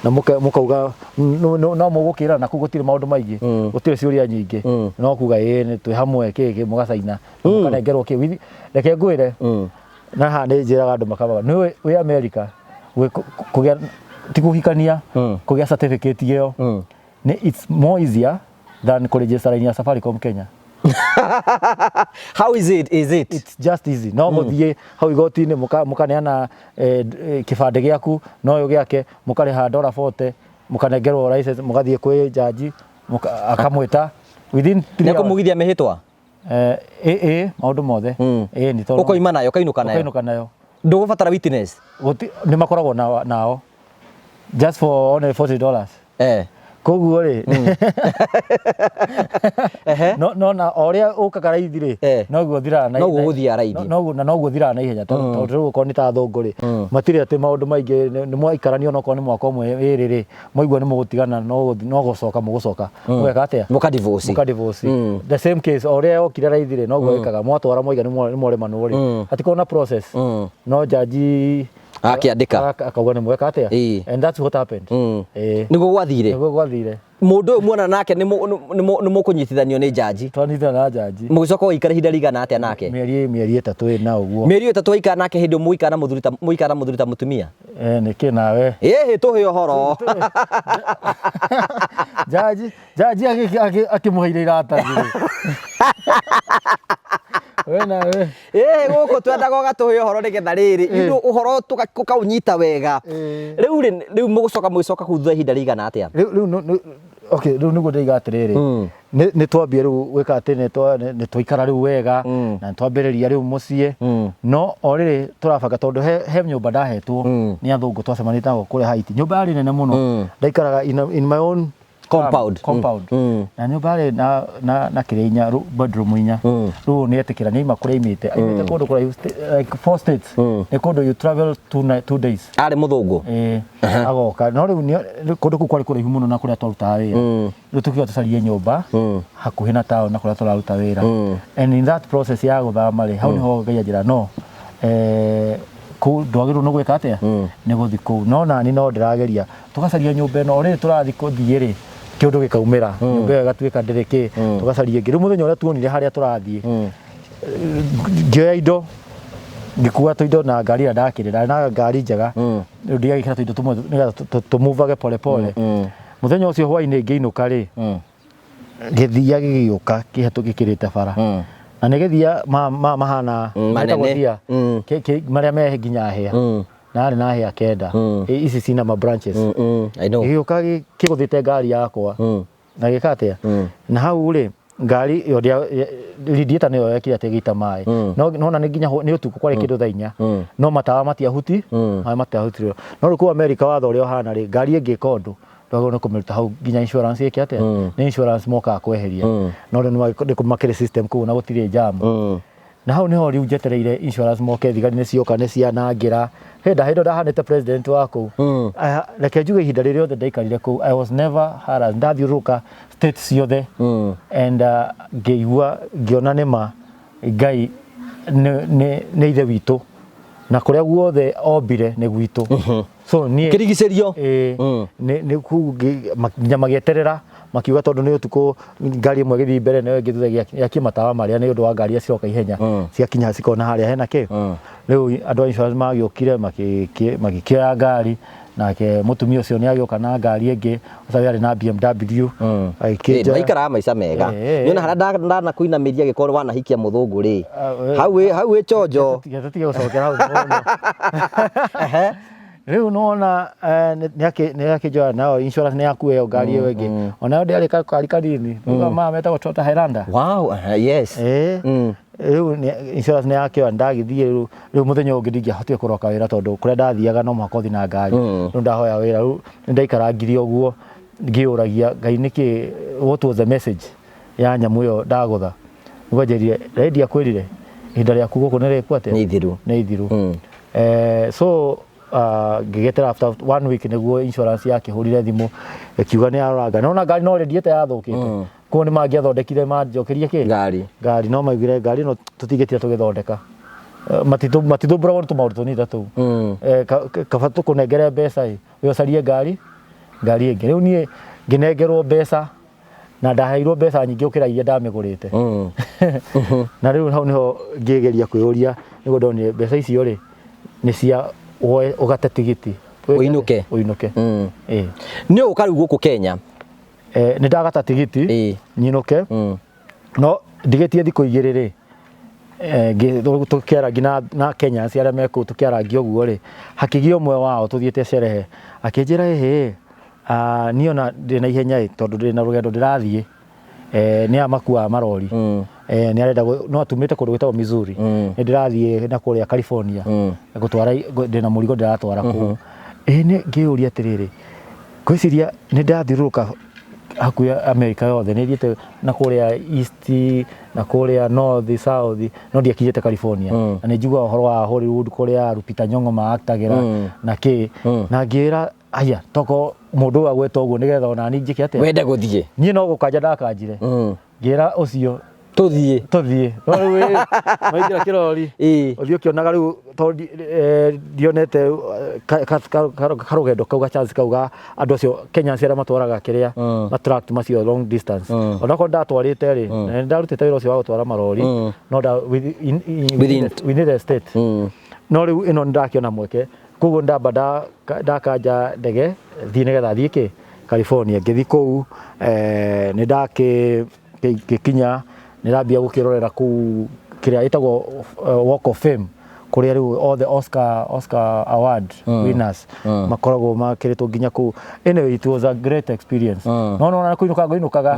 na mũkauga no mũgũkĩrana, na kũu gũtirĩ maũndũ maingĩ, gũtirĩ ciũria nyingĩ, no kuga ĩĩ nĩ twĩ hamwe kĩ kĩ, mũgacaina, mũkanengerwo kĩ. Reke ngwĩre, na haha nĩ njĩraga andũ makabaga nĩ wĩ America kũgĩa, ti kũhikania, kũgĩa certificate ĩyo nĩ it's more easier than kũregister line ya Safaricom Kenya. How is it? Is it? It's just easy. No mũthiĩ hau igoti-inĩ, mũkaneana kĩbandĩ gĩaku na ũyũ gĩake, mũkarĩha ndora 40, mũkanengerwo license, mũgathiĩ kwĩ jaji, akamwĩta within 3 Nĩ hours. kũmugithia mĩhĩtwa? Ĩ maũndũ mothe. Ĩ nĩ tondũ Ũkoima nayo, ũkainũka nayo? Ũkainũka nayo. Ndũgũbatara witness? Nĩ makoragwo nao just for only $40. Koguo rĩ, no na o ũrĩa ũkaga raithi rĩ, noguo ũthiraga na Noguo ũgũthiaga raithi. Na noguo ũthiraga na ihenya, tondũ rĩu okorwo nĩ ta athũngũ rĩ, matirĩ atĩ maũndũ maingĩ, nĩ mwaikarania onokorwo nĩ mwaka ũmwe wĩrĩ rĩ, mwaigua nĩ mũgũtigana, no gũcoka mũgũcoka mũgeka atĩa? Mũka divorce. Mũka divorce. The same case, o ũrĩa yokire raithi rĩ, noguo ĩkaga mwatwara, mwaiga nĩ mwaremanwo rĩ, hatikoragwo na process, no jaji Akĩandĩka. Akauga nĩ mweka atĩa. And that's what happened. Ĩĩ. Nĩguo gwathire? Nĩguo gwathire. Mũndũ ũyũ muona nake nĩ mũkũnyitithanio nĩ jaji? Twanyitana na jaji. Mũgĩcoka ũgĩikara ihinda rĩigana atĩa nake? Mĩeri 3 ĩna ũguo. Mĩeri 3 waikara nake, hĩndĩ ĩyo mũikara na mũthuri ta mũikara na mũthuri ta mũtumia? Nĩkĩ nawe? Ĩhĩ, tũhe ũhoro. Jaji akĩmũheire iratathi rĩ. We nawe. Ĩhĩ, gũkũ twendaga ũgatũhe ũhoro nĩgetha rĩrĩ ithuĩ ũhoro tũkaũnyita wega. Rĩu rĩ, rĩu mũgũcoka mũgĩcoka kũu thutha ihinda rĩigana atĩa? Rĩu Okay, rĩu nĩguo ndĩiga atĩrĩrĩ, nĩ twambia rĩu gwĩka atĩ nĩ twaikara rĩu wega na nĩ twambĩrĩria rĩu mũciĩ, no o rĩrĩ tũrabanga tondũ he nyũmba ndahetwo nĩ athũngũ twacemanĩtie nao kũrĩa Haiti. Nyũmba yarĩ nene mũno, ndaikaraga in my own Compound. Compound. Na nyũmba yarĩ na kĩrĩa inya, bedroom inya. Rĩu nĩ etĩkĩra nĩ aima kũrĩa aimĩte kũndũ kũraihu, like four states, nĩ kũndũ you travel 2 days. Arĩ mũthũngũ? Ĩĩ, agoka, no rĩu kũndũ kũu kwarĩ kũraihu mũno na kũrĩa twarutaga wĩra. Rĩu tũkiuga tũcarie nyũmba hakuhĩ na town na kũrĩa tũraruta wĩra, and in that process ya gũthama rĩ, hau nĩho Ngai anjĩra no kũu ndwagĩrĩirwo nĩ gwĩka atĩa, nĩ gũthiĩ kũu, no nani no ndĩrageria tũgacaria nyũmba ĩno. O rĩrĩ tũrathiĩ kũthiĩ rĩ, kĩũndũ gĩkaumĩra, nyũmba ĩyo ĩgatuĩka ndĩrĩ kĩ, tũgacaria ĩngĩ. Rĩu mũthenya ũrĩa tuonire harĩa tũrathiĩ, ngĩoya indo, ngĩkua tũindo na ngari ĩrĩa ndakĩrĩ, ndarĩ na ngari njega. Rĩu ndigagĩkĩra tũindo tũmwe nĩgetha tũmuvage pole pole. Mũthenya ũcio hwainĩ ngĩinũka rĩ, gĩthia gĩgĩũka kĩhetũ gĩkĩrĩte bara, na nĩ gĩthia mahana Manene. metagwo thia, marĩa me nginya hĩa, na arĩ na hĩa 9. Ici cina ma branches. I know. Gĩgĩũka kĩgũthĩte ngari yakwa na gĩka atĩa, na hau rĩ, ngari ĩyo radiator nĩyo yekire atĩ ĩgĩita maĩ, no nona nĩ nginya nĩ ũtukũ, kwarĩ kĩndũ thaa 4, no matawa matiahuti, maĩ matiahutirwo. No rĩu kũu Amerika watho ũrĩa ũhana rĩ, ngari ĩngĩka ũndũ ndwagĩrĩirwo nĩ kũmĩruta hau nginya insurance ĩke atĩa, nĩ insurance mokaga kweheria. No rĩu nĩ makĩrĩ system kũu na gũtirĩ jam, na hau niho rĩu njetereire insurance moke. Thigari nĩ cioka, nĩ cianangĩra hĩndĩ hĩndĩ ndahanĩte president wa kũu. Reke njuge ihinda rĩrĩa rĩothe ndaikarire kũu, I was never harassed. Ndathiũrũrũka state ciothe and ngĩigua ngĩona nĩ ma Ngai nĩ ithe witũ, na kũrĩa guothe ombire nĩ gwitũ, so niĩ Kĩrigicĩrio. Ĩĩ, nĩ kũu nginya magĩeterera makiuga tondũ nĩ ũtukũ, ngari ĩmwe ĩgĩthiĩ mbere nayo ĩngĩ thutha yakie matawa marĩa nĩ ũndũ wa ngari iria ciroka ihenya, ciakinya cikona harĩa hena kĩ. Rĩu andũ a insurance magĩũkire magĩkĩoya ngari, nake mũtumia ũcio nĩ agĩũka na ngari ĩngĩ, ũcio yarĩ na BMW, agĩkĩnjoya. Maikaraga maica mega. Nĩona harĩa ndanakuinamĩria gĩkorwo wanahikia mũthũngũ rĩ, Ah, we- hau wĩ chonjo. Tũtige gũcokera hau mũno. Rĩu nona nĩ akĩnjoya, nao insurance nĩ yakua ĩyo ngari ĩyo ĩngĩ, onayo ndĩarĩ kari kanini. Rĩu maya metagwo Toyota Highlander. Wow, yes. Ĩĩ. Rĩu insurance nĩ yakĩoya, ndagĩthiĩ. Rĩu mũthenya ũngĩ ndingĩahotire kũroka wĩra tondũ kũrĩa ndathiaga no mũhaka ũthiĩ na ngari. Rĩu ndahoya wĩra, rĩu nĩ ndaikarangire ũguo ngĩũragia Ngai nĩkĩ, what was the message ya nyamũ ĩyo ndagũtha. Nĩguo anjĩrire rendi akwĩrire ihinda rĩaku gũkũ nĩ rĩku atĩa. Nĩ ithiru. Nĩ ithiru. So ngĩgĩetera after one week nĩguo insurance yakĩhũrire thimũ ĩkiuga nĩ yarora ngari, nona ngari no radiator yathũkĩte, koguo nĩ mangĩathondekire manjokerie kĩ Ngari. Ngari, no maugire ngari ĩno tũtingĩtira tũgĩthondeka. Matithumbũragwo nĩ tũmaũndũ tũnini ta tũu. Kaba tũkũnengere mbeca ĩ we ũcarie ngari ĩngĩ. Rĩu niĩ ngĩnengerwo mbeca na ndaheirwo mbeca nyingĩ gũkĩra iria ndamĩgũrĩte. Na rĩu hau nĩho ngĩgeria kwĩyũria, nĩguo ndonire mbeca icio rĩ nĩ cia woe ũgate tigiti. Ũinũke. Ũinũke. Ĩĩ. Nĩ ũka rĩu gũkũ Kenya? Nĩ ndagata tigiti nyinũke, no ndigĩtie thikũ 2 rĩ, tũkĩarangia na Kenyans arĩa me kũu, tũkĩarangia ũguo rĩ, hakĩgĩa ũmwe wao tũthiĩte cerehe akĩnjĩra, ĩhĩ, niĩ ona ndĩ na ihenya ĩ, tondũ ndĩ na rũgendo ndĩrathiĩ, nĩ aya makuaga marori. Nĩ arenda no atumĩte kũndũ gwĩtagwo Missouri, nĩ ndĩrathiĩ na kũrĩa California gũtwara, ndĩna mũrigo ndĩratwara kũu. Ĩ nĩ ngĩyũria atĩrĩrĩ, ngwĩciria nĩ ndathiũrũrũka hakuhĩ Amerika yothe, nĩ thiĩte na kũrĩa east na kũrĩa north, south, no ndiakinyĩte California, na nĩ njiguaga ũhoro wa Hollywood kũrĩa Lupita Nyong'o maaktagĩra na kĩ, na ngĩra aya toko mũndũ ũyũ agweta ũguo nĩgetha ona niĩ njĩke atĩa. Wende gũthiĩ. Niĩ no gũkanja ndakanjire, ngĩra ũcio tũthiĩ. Tũthiĩ, no rĩu ĩ, maingĩra kĩrori, ũthiĩ ũkĩonaga rĩu tondũ ndionete karũgendo kau, ga chance kau ga andũ acio Kenyans arĩa matwaraga kĩrĩa ma truck macio long distance. Onakorwo ndatwarĩte rĩ, na nĩ ndarutĩte wĩra ũcio wa gũtwara marori, no nda within the state, no rĩu ĩno nĩ ndakĩona mweke, koguo ndamba ndakanja ndege thiĩ nĩgetha thiĩ kĩ California. Ngĩthiĩ kũu, nĩ ndakĩkinya, nĩ ndambia gũkĩrorera kũu kĩrĩa ĩtagwo Walk of Fame, Kũrĩa rĩu all the Oscar award winners makoragwo makĩrĩtwo nginya kũu. Anyway, it was a great experience, no no kũinũka ngũinũkaga.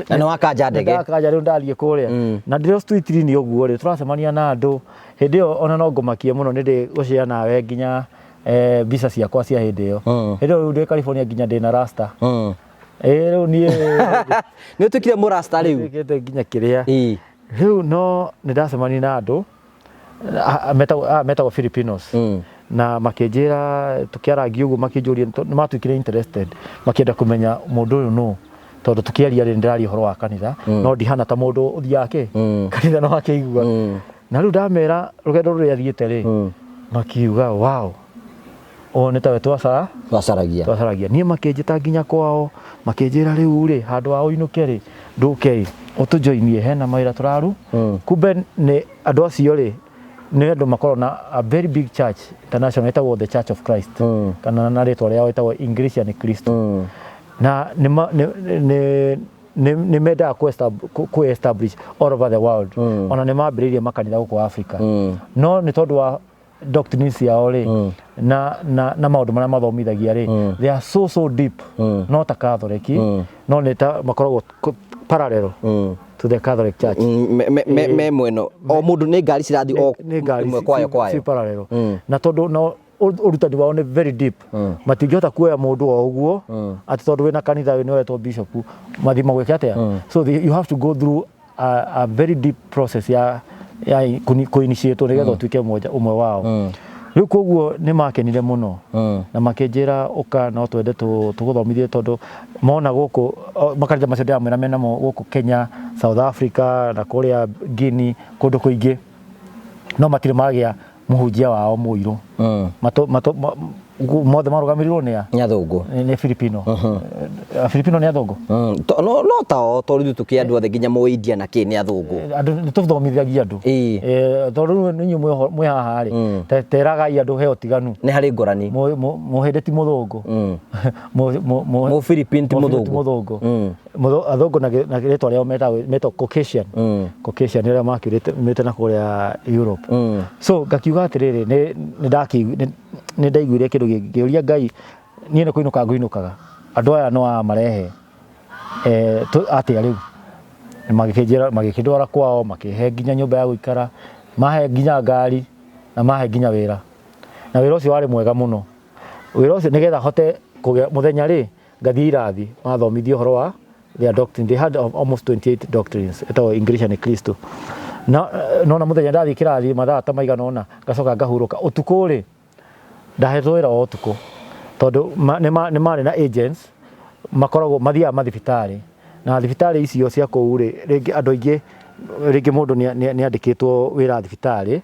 Na nĩ wakanja ndege? Ndakanja rĩu, ndathiĩ kũrĩa na ndĩrĩ street-inĩ ũguo rĩ, tũracemania na andũ hĩndĩ ĩyo. Ona no ngũmakie mũno, nĩ ndĩ gũcĩa nawe nginya mbica ciakwa cia hĩndĩ ĩyo. Hĩndĩ ĩyo rĩu ndĩ California, nginya ndĩna rasta. Ĩĩ, rĩu niĩ Nĩ ũtuĩkire mũrasta rĩu? Nduĩkĩte nginya kĩrĩa. Rĩu no nĩ ndacemania na andũ metagwo Filipinos na makĩnjĩra, tũkĩarangia ũguo, makĩnjũria, nĩ matuĩkire interested, makĩenda kũmenya mũndũ ũyũ nũ, tondũ tũkĩaria rĩ, ndĩraria ũhoro wa kanitha no ndihana ta mũndũ ũthiaga kĩ kanitha, no akĩigua. Na rĩu ndamera rũgendo rũrĩa thiĩte rĩ, makiuga, "Wow, ũyũ nĩ tawe twacara Twacaragia." Twacaragia. Niĩ makĩnjĩta nginya kwao, makĩnjĩra, "Rĩu rĩ, handũ ha ũinũke rĩ, ndũke ĩ ũtũjoinie, hena mawĩra tũraru." Kumbe nĩ andũ acio rĩ, nĩ andũ makoragwo na a very big church international ĩtagwo The Church of Christ, kana na rĩtwa rĩao ĩtagwo Iglesia ni Cristo, na nĩ mendaga kũ establish all over the world. Ona nĩ mambĩrĩirie makanitha gũkũ Africa, no nĩ tondũ wa doctrines ciao rĩ na maũndũ marĩa mathomithagia rĩ, they are so so deep, no ta Catholic, no nĩ ta makoragwo parallel to the Catholic Church. Me mweno o mũndũ nĩ ngari cirathiĩ o Nĩ ngari ĩmwe kwayo ci kwayo. Parallel, na tondũ no ũrutani wao nĩ very deep, matingĩhota kuoya mũndũ o ũguo atĩ tondũ wĩna kanitha nĩ wetwo bishop mathiĩ magwĩke atĩa. So you have to go through a very deep process ya kũ-initiate nĩgetha ũtuĩke ũmwe wao. Rĩu koguo nĩ makenire mũno na makĩnjĩra, "Ũka, no twende tũgũthomithie," tondũ mona gũkũ makanitha macio ndĩramwĩra menamo gũkũ Kenya, South Africa na kũrĩa Guinea, kũndũ kũingĩ, no matirĩ magĩa mũhunjia wao mũirũ. Mothe marũgamĩrĩirwo nĩ a? Nĩ athũngũ. Nĩ Filipino. Filipino nĩ athũngũ. No tao, tondũ ithuĩ tũkĩ andũ othe nginya mũindia na kĩ nĩ athũngũ. Andũ nĩ tũthomithagia andũ. Tondũ rĩu nĩ inyuĩ mwĩ haha rĩ, teragai andũ he ũtiganu. Nĩ harĩ ngũrani. Mũhĩndĩ ti mũthũngũ. Mũphilippine ti Mũphilippine ti mũthũngũ. Mũthũngũ. Athũngũ na rĩtwa rĩao metagwo Caucasian. Caucasian nĩ arĩa makiumĩte na kũrĩa Europe. So ngakiuga atĩrĩrĩ, nĩ ndaiguire kĩndũ ngĩũria Ngai, niĩ nĩ kũinũka ngũinũkaga, andũ aya no amarehe atĩa? Rĩu magĩkĩnjĩra, magĩkĩndwara kwao, makĩhe nginya nyũmba ya gũikara, mahe nginya ngari na mahe nginya wĩra, na wĩra ũcio warĩ mwega mũno. Wĩra ũcio nĩgetha hote kũgĩa mũthenya rĩ, ngathiĩ irathi mathomithio ũhoro wa their doctrine. They had almost 28 doctrines, ĩtagwo Iglesia ni Cristo. Na nona mũthenya ndathiĩ kĩrathi mathaa ta maigana ũna, ngacoka ngahurũka. Ũtukũ rĩ, ndahetwo wĩra wa ũtukũ tondũ nĩ marĩ na agents makoragwo mathiaga mathibitarĩ, na thibitarĩ icio cia kũu rĩ, rĩngĩ andũ aingĩ, rĩngĩ mũndũ nĩ andĩkĩtwo wĩra thibitarĩ,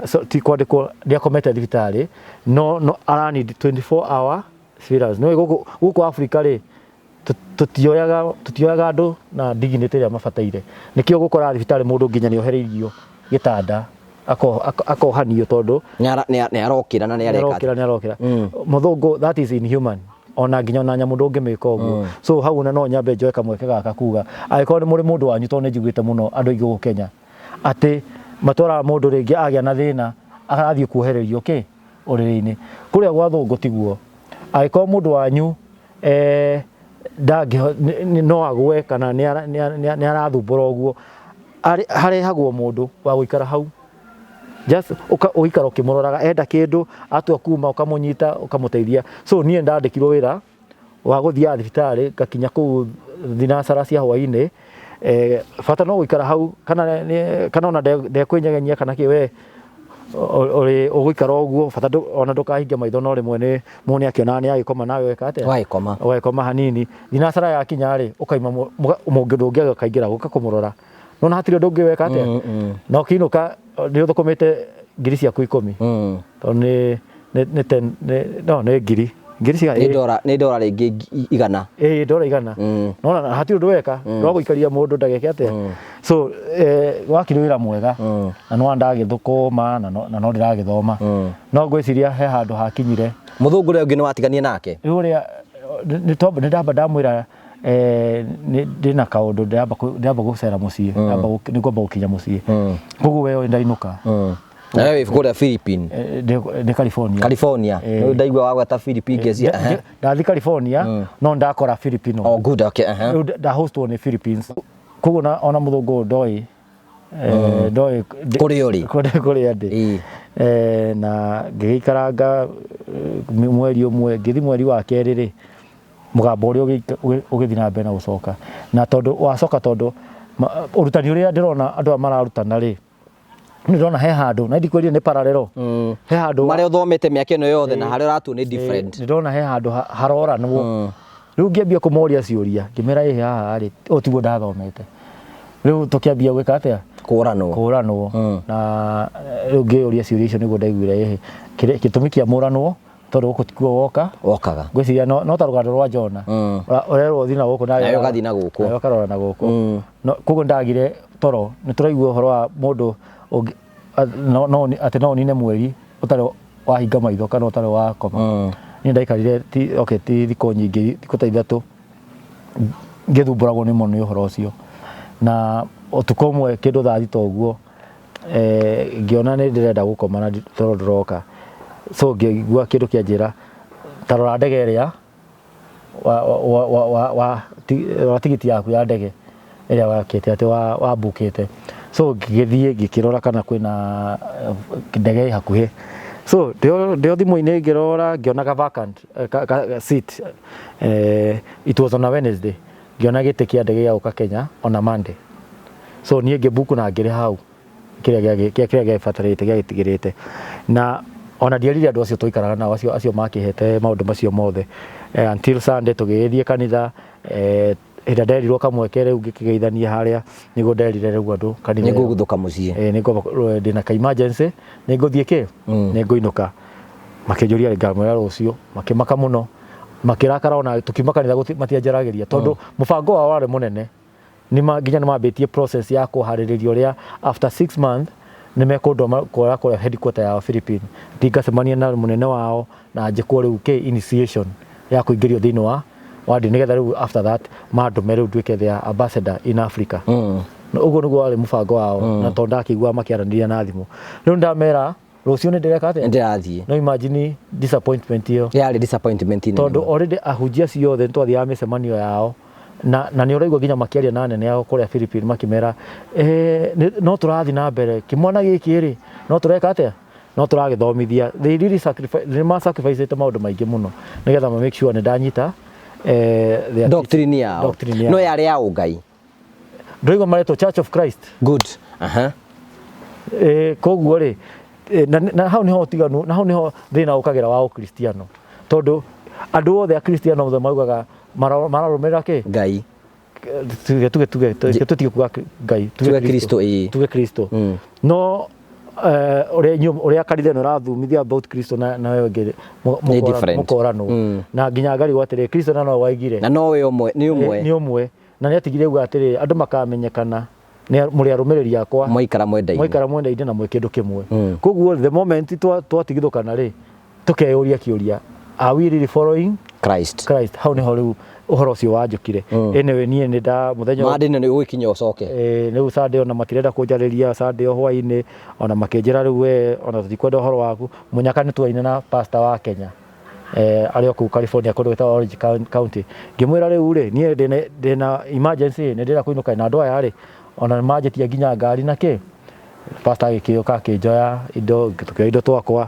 so, ti kwandĩkwo, nĩ akomete thibitarĩ, no ara need 24 hour surveillance. Nĩ gũkũ Africa rĩ, tũtioyaga andũ na dignity ĩrĩa mabataire. Nĩkĩo gũkora thibitarĩ mũndũ nginya nĩ ohereirio gĩtanda, akohanio tondũ Nĩ arokĩra na nĩ areka. Nĩarokĩra, nĩarokĩra. Mũthũngũ, that is inhuman. Ona nginya ona nyamũ ndũngĩmĩka ũguo. So hau ona no nyambe njoe kamweke gaka kuga, angĩkorwo nĩ mũrĩ mũndũ wanyu, tondũ nĩ njiguĩte mũno andũ aingĩ gũkũ Kenya atĩ matwaraga mũndũ rĩngĩ agĩa na thĩna arathiĩ kuohererio kĩ ũrĩrĩ-inĩ. Kũrĩa gwa thũngũ tiguo. Angĩkorwo mũndũ wanyu no agwe kana nĩ arathumbũra ũguo, harehagwo mũndũ wa gũikara hau, just ũgaikara ũkĩmũroraga, enda kĩndũ, atua kuma ũkamũnyita, ũkamũteithia. So niĩ ndandĩkirwo wĩra wa gũthiaga thibitarĩ, ngakinya kũu thinacara cia hwainĩ, bata no gũikara hau, kana ona ndekwĩnyeganyia kana kĩ, we ũrĩ ũgũikara ũguo, bata ona ndũkahinge maitho, no rĩmwe nĩ mũndũ nĩ akĩonaga nĩ agĩkoma, nawe weka atĩa? Ũgagĩkoma. Ũgagĩkoma hanini. Thinacara yakinya rĩ, ũkaima, mũndũ ũngĩ akaingĩra gũka kũmũrora, nona hatirĩ ũndũ ũngĩ weka atĩa. Na ũkĩinũka nĩ ũthũkũmĩte ngiri ciaku 10, tondũ nĩ ten, no nĩ ngiri cigana? Nĩ ndora rĩngĩ 100. Ĩĩ, ndora 100. Nona hatirĩ ũndũ weka no gũikaria mũndũ ndageke atĩa. So wakĩrĩ wĩra mwega na no ndagĩthũkũma na no ndĩragĩthoma, no ngwĩciria he handũ hakinyire. Mũthũngũ ũrĩa ũngĩ nĩ watiganie nake? Rĩu ũrĩa nĩ ndamba ndamwĩra, ndĩna kaũndũ, ndĩramba gũcera mũciĩ, nĩ ngwamba gũkinya mũciĩ, koguo we ndainũka. Nawe wĩ kũrĩa Philippines? Ndĩ California. California. Nĩ ndaigua wagweta Philippines ngeciria. Ndathi California no ndakora Filipino. Oh, good, okay, aha. Rĩu ndahostwo nĩ Philippines, koguo ona mũthũngũ ũyũ ndoĩ ndoĩ Kũrĩa ũrĩ. Kũrĩa ndĩ. Na ngĩgĩikaranga mweri ũmwe, ngĩthi mweri wa kerĩ rĩ, mũgambo ũrĩa ũgĩthiĩ na mbere na gũcoka, na tondũ wacoka, tondũ ũrutani ũrĩa ndĩrona andũ aya mararutana rĩ, nĩ ndĩrona he handũ na ndikwĩrire nĩ parallel, he handũ Marĩa ũthomete mĩaka ĩno yothe na harĩa ũratuo nĩ different. Nĩ ndĩrona he handũ haroranwo. Rĩu ngĩambia kũmoria ciũria, ngĩmera ĩ haha rĩ, ũũ tiguo ndathomete. Rĩu tũkĩambia gwĩka atĩa? Kũranwo. Kũranwo. Na rĩu ngĩyũria ciũria icio nĩguo ndaiguire ĩhĩ gĩtũmi kĩa mũranwo, tondũ gũkũ tikuo woka Wokaga. Ngwĩciria no ta rũgano rwa Jona. Ũrerwo ũthiĩ na gũkũ. Nawe ũgathiĩ na gũkũ. Nawe ũkarora na gũkũ. No koguo ndagire toro. Nĩ tũraigua ũhoro wa mũndũ ũngĩ no atĩ no ũnine mweri ũtarĩ wahinga maitho kana ũtarĩ wakoma. Niĩ ndaikarire ti, okay, ti thikũ nyingĩ, thikũ ta 3 ngĩthumbũragwo nĩ mũno nĩ ũhoro ũcio. Na ũtukũ ũmwe kĩndũ thaa 6 ũguo, ngĩona nĩ ndĩrenda gũkoma na toro ndũroka, so ngĩigua kĩndũ kĩanjĩra, ta rora ndege ĩrĩa wa tigiti yaku ya ndege ĩrĩa wakĩte atĩ wa bookĩte. So ngĩgĩthiĩ ngĩkĩrora kana kwĩna ndege ĩ hakuhĩ. So ndĩo thimũ-inĩ ngĩrora, ngĩona ka vacant ka seat. It was on a Wednesday. Ngĩona gĩtĩ kĩa ndege gĩa gũka Kenya on a Monday, so niĩ ngĩbook na ngĩrĩha hau kĩrĩa gĩabatarĩte gĩagĩtigĩrĩte. Na ona ndierire andũ acio twaikaraga nao, acio makĩhete maũndũ macio mothe, until Sunday tũgĩgĩthiĩ kanitha. Hĩndĩ ĩrĩa nderirwo kamweke rĩu ngĩkĩgeithania harĩa, nĩguo nderire rĩu andũ kanitha ĩyo. Nĩngũguthũka mũciĩ. Nĩngũamba ndĩna ka emergency, nĩngũthiĩ kĩ nĩngũinũka. Makĩnjũria, ngamwĩra rũciũ. Makĩmaka mũno, makĩrakara. Ona tũkiuma kanitha matianjaragĩria, tondũ mũbango wao warĩ mũnene. Nĩma nginya nĩmambĩtie process ya kũharĩrĩria ũrĩa after 6 months nĩmekũndwama kũrĩa kũrĩa headquarter yao Philippines, thiĩ ngacemania na mũnene wao na njĩkwo rĩu kĩ initiation ya kũingĩrio thĩinĩ wa ndini, nĩgetha rĩu after that mandũme rĩu nduĩke their ambassador in Africa. Na ũguo nĩguo warĩ mũbango wao. Na tondũ ndakĩigua makĩaranĩria na thimũ, rĩu ndamera rũciũ nĩ ndĩreka atĩa? Ndĩrathiĩ. No imagine disappointment ĩyo. Yarĩ disappointment nene. Tondũ already ahunjia acio othe nĩtwathiaga mĩcemanio yao, na nĩ ũraigua nginya makĩaria na anene ao kũrĩa Philippines makĩmera, no tũrathiĩ na mbere kĩmwana gĩkĩ rĩ, no tũreka atĩa, no tũragĩthomithia. They really sacrifice, nĩ ma sacrifice maũndũ maingĩ mũno nĩgetha ma make sure nĩ ndanyita their doctrine yao. Doctrine yao. No yarĩ ya ũngai. Ndũraigua maretwo Church of Christ? Good, aha. Koguo rĩ, na hau niho ũtiganu, na hau niho thĩna ũkagĩra wa ũkristiano, tondũ andũ othe akristiano othe maugaga mararũmĩrĩra kĩ? Ngai. Tuge tutige kuga Ngai. Tuge Kristo, ĩĩ. Tuge Kristo. No ũrĩa inyuĩ ũrĩa kanitha ĩno ĩrathomithia about Kristo na wewe ũngĩ Nĩ different. Mũkoranwo. Na nginya ngarigwo atĩrĩ, Kristo na no waigire Na nowe ũmwe nĩ ũmwe. Nĩ ũmwe, na nĩ atigire uga atĩrĩ, andũ makamenyekana nĩ mũrĩ arũmĩrĩri akwa mwaikara mwendaine. Mwaikara mwendaine na mwĩ kĩndũ kĩmwe. Koguo the moment twatigithũkana rĩ, tũkeyũria kĩũria, are we really following Christ? Christ? Hau niho rĩu ũhoro ũcio wanjũkire. Anyway, niĩ nĩ nda mũthenya Mande nĩ ũgĩkinya ũcoke. Rĩu Sunday ona matirenda kũnjarĩria. Sunday o hwaĩ-inĩ ona makĩnjĩra, rĩu we ona tũtikwenda ũhoro waku. Mũnyaka nĩ tuaine na pastor wa Kenya, arĩ o kũu California, kũndũ gwĩtagwo Orange County. Ngĩmwĩra rĩu rĩ, niĩ ndĩna emergency, nĩ ndĩrenda kũinũka, na andũ aya rĩ, ona nĩ manjĩtia nginya ngari na kĩ. Pastor agĩkĩũka akĩnjoya indo, tũkĩoya indo twakwa,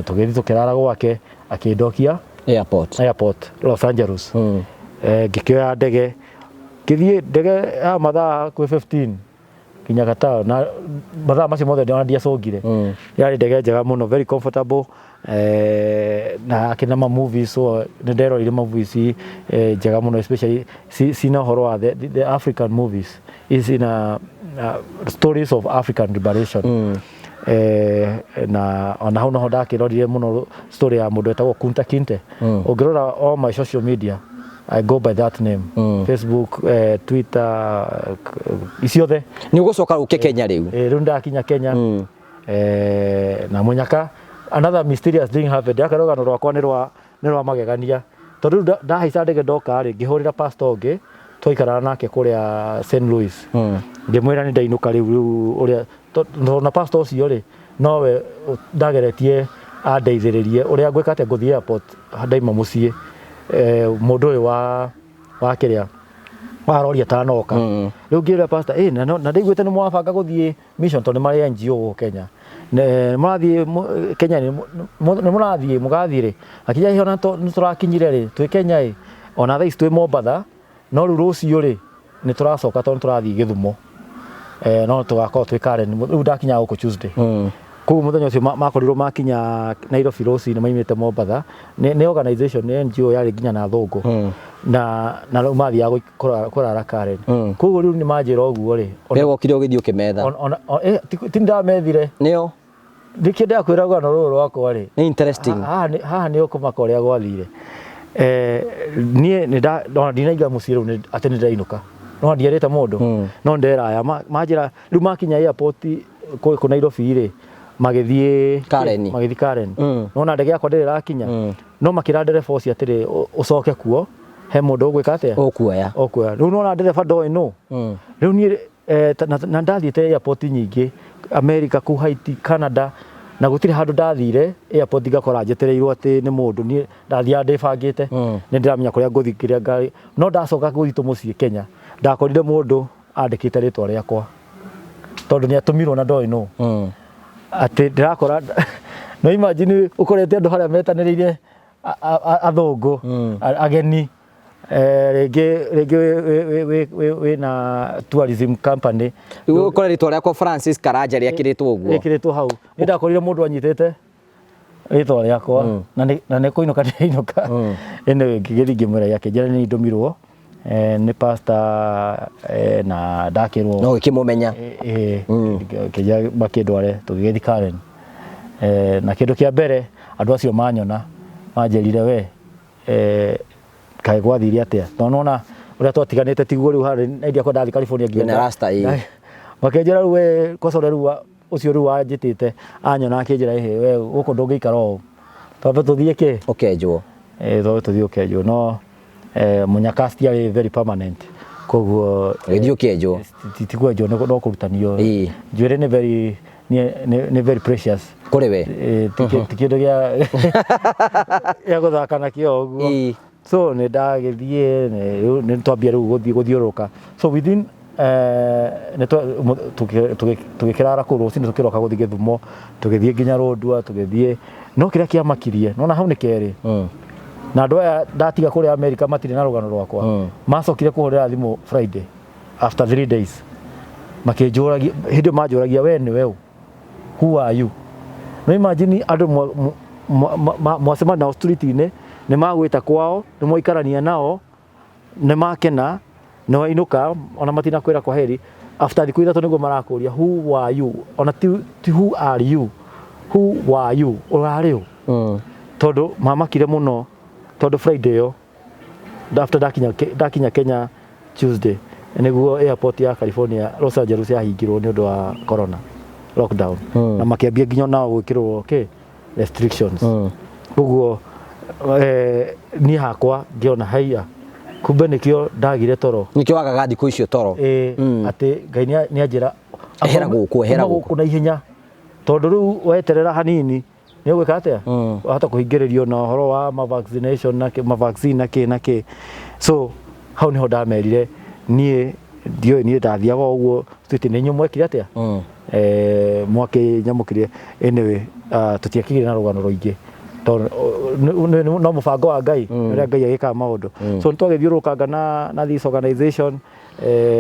tũgĩthiĩ tũkĩrara gwake, akĩndokia airport. Airport Los Angeles. Ngĩkĩoya ndege, ngĩthiĩ ndege ya mathaa kwĩ 15 nginya Qatar, na mathaa macio mothe ona ndiacũngire. Yarĩ ndege njega mũno, very comfortable, na akĩna ma movies, so nĩ nderoreire ma movies njega mũno, especially cina ũhoro wa the African movies cina stories of African liberation. Na ona hau noho ndakĩrorire mũno story ya mũndũ wetagwo Kunta Kinte. Ũngĩrora all my social media, I go by that name. Facebook, Twitter, ciothe. Nĩ ũgũcoka ũke Kenya rĩu? Rĩu ndakinya Kenya. Na mũnyaka another mysterious thing happened. Yaka rũgano rwakwa nĩ rwa magegania, tondũ rĩu ndahaica ndege ndoka rĩ, ngĩhũrĩra pastor ũngĩ twaikaraga nake kũrĩa St. Louis. Ngĩmwĩra nĩ ndainũka rĩu ũrĩa tondũ na pastor ũcio rĩ, Nowe ndageretie andeithĩrĩrie ũrĩa ngwĩka atĩa ngũthiĩ airport ndaima mũciĩ, mũndũ ũyũ wa kĩrĩa wa rori atanoka. Rĩu ngĩra pastor, ĩ na na ndaiguĩte nĩ mũrabanga gũthiĩ mission, tondũ nĩ marĩ NGO gũkũ Kenya. Nĩ mũrathiĩ Kenya, nĩ mũrathiĩ mũgathiĩ rĩ? Akĩnjĩra, "Ĩ, ona nĩ tũrakinyire rĩ, twĩ Kenya ĩ, ona thaa ici twĩ Mombatha, no rĩu rũciũ rĩ nĩ tũracoka tondũ tũrathiĩ Gĩthumo, no tũgakorwo twĩ Karen." Rĩu ndakinya gũkũ Tuesday. Koguo mũthenya ũcio makorirwo makinya Nairobi rũcinĩ maimĩte Mombatha. Nĩ organization, nĩ NGO yarĩ nginya na athũngũ, na rĩu mathiaga kũrara Karen. Koguo rĩu nĩ manjĩra ũguo rĩ, we wokire ũgĩthiĩ ũkĩmetha? Ti ndamethire. Nĩo. Nĩkĩo ndakwĩra rũgano rũrũ rwakwa rĩ Nĩ interesting. Haha nĩ ũkũmaka ũrĩa gwathire. Niĩ nĩ ona ndinaiga mũciĩ rĩu atĩ nĩ ndĩrainũka, no ndierĩte mũndũ, no nderaya manjĩra rĩu makinya airport kũ Nairobi rĩ, magĩthiĩ Karen. Magĩthiĩ Karen. Nona ndege yakwa ndĩrĩ ĩrakinya, no makĩra ndereba ũcio atĩrĩ, "Ũcoke kuo, he mũndũ ũgwĩka atĩa?" Ũkuoya. Ũkuoya. Rĩu nona ndereba ndoĩ nũ. Rĩu niĩ na ndathiĩte airport nyingĩ America, kũu Haiti, Canada, na gũtirĩ handũ ndathire airport ngakora njetereirwo atĩ nĩ mũndũ. Niĩ ndathiaga ndĩbangĩte, nĩ ndĩramenya kũrĩa ngũthiĩ, kĩrĩa ngari. No ndacoka gwitũ mũciĩ Kenya, ndakorire mũndũ andĩkĩte rĩtwa rĩakwa, tondũ nĩ atũmirwo na ndoĩ nũ. Atĩ ndĩrakora, no imagine ũkorete andũ harĩa metanĩrĩire, athũngũ, ageni, rĩngĩ wĩna tourism company. Rĩu ũkore rĩtwa rĩakwa Francis Karanja rĩakĩrĩtwo ũguo. Ĩkĩrĩtwo hau. Nĩ ndakorire mũndũ anyitĩte rĩtwa rĩakwa na nĩ kũinũka ndĩrainũka. Anyway, ngĩgĩthiĩ ngĩmwĩra, akĩnjĩra nĩ ndũmirwo nĩ pastor, na ndakĩrwo. No ũgĩkĩmũmenya. Kĩnja makĩndware, tũgĩgĩthiĩ Karen. Na kĩndũ kĩa mbere andũ acio manyona manjĩrire, "We, kaĩ gwathire atĩa?" Tondũ nona ũrĩa twatiganĩte tiguo rĩu harĩ na iria kwa ndathi California. Wĩna rasta, ĩĩ. Makĩnjĩra rĩu we kwaca ũrĩa rĩu ũcio rĩu wanjĩtĩte anyona akĩnjĩra, "Ĩhĩ, we gũkũ ndũngĩikara ũũ, twambe tũthiĩ kĩ Ũkenjwo. Twambe tũthiĩ ũkenjwo." No mũnyaka citiarĩ very permanent, koguo Ũgĩthiĩ ũkĩenjwo. Ti kwenjwo, no kũrutanio. Njuĩrĩ nĩ very nĩ very precious kũrĩ we. Ti kĩndũ gĩa gũthaka nakĩo ũguo. So nĩ ndagĩthiĩ, rĩu nĩ twambia rĩu gũthiĩ gũthiũrũrũka. So within nĩ tũgĩkĩrara kũu, rũcinĩ tũkĩroka gũthiĩ Gĩthumo, tũgĩthiĩ nginya Rũndua, tũgĩthiĩ. No kĩrĩa kĩamakirie, nona hau nĩ kerĩ, na andũ aya ndatiga kũrĩa Amerika matirĩ na rũgano rwakwa. Macokire kũhũrĩra thimũ Friday after 3 days, makĩnjũragia, hĩndĩ ĩyo manjũragia, "We nĩwe ũ? Who are you?" No imagine andũ mwacemania nao street-inĩ, nĩ magwĩta kwao, nĩ mwaikarania nao, nĩ makena, nĩ wainũka, ona matinakwĩra kwa heri. After thikũ 3 nĩguo marakũria, "Who are you?" Ona ti "Who are you?" "Who are you?" Ũrarĩ ũ? Tondũ mamakire mũno, tondũ Friday ĩyo after ndakinya Kenya Tuesday, nĩguo airport ya California, Los Angeles, yahingirwo nĩ ũndũ wa corona lockdown, na makĩambia nginya nao gwĩkĩrwo kĩ restrictions. Koguo niĩ hakwa ngĩona haiya, kumbe nĩkĩo ndagire toro. Nĩkĩo wagaga thikũ icio toro. Ĩ, atĩ Ngai nĩ anjĩra, Ehera gũkũ, ehera "Uma gũkũ." Gũkũ na ihenya, tondũ rĩu weterera hanini nĩ ũgwĩka atĩa? Wahota kũhingĩrĩrio na ũhoro wa ma vaccination na ma vaccine na kĩ na kĩ. So hau niho ndamerire niĩ ndiũĩ, niĩ ndathiaga o ũguo street, nĩ inyuĩ mwekire atĩa? Mwakĩnyamũkĩrie. Anyway, tũtiakĩgire na rũgano rũingĩ, tondũ no mũbango wa Ngai, ũrĩa Ngai agĩkaga maũndũ. So nĩ twagĩthiũrũrũkanga na this organization,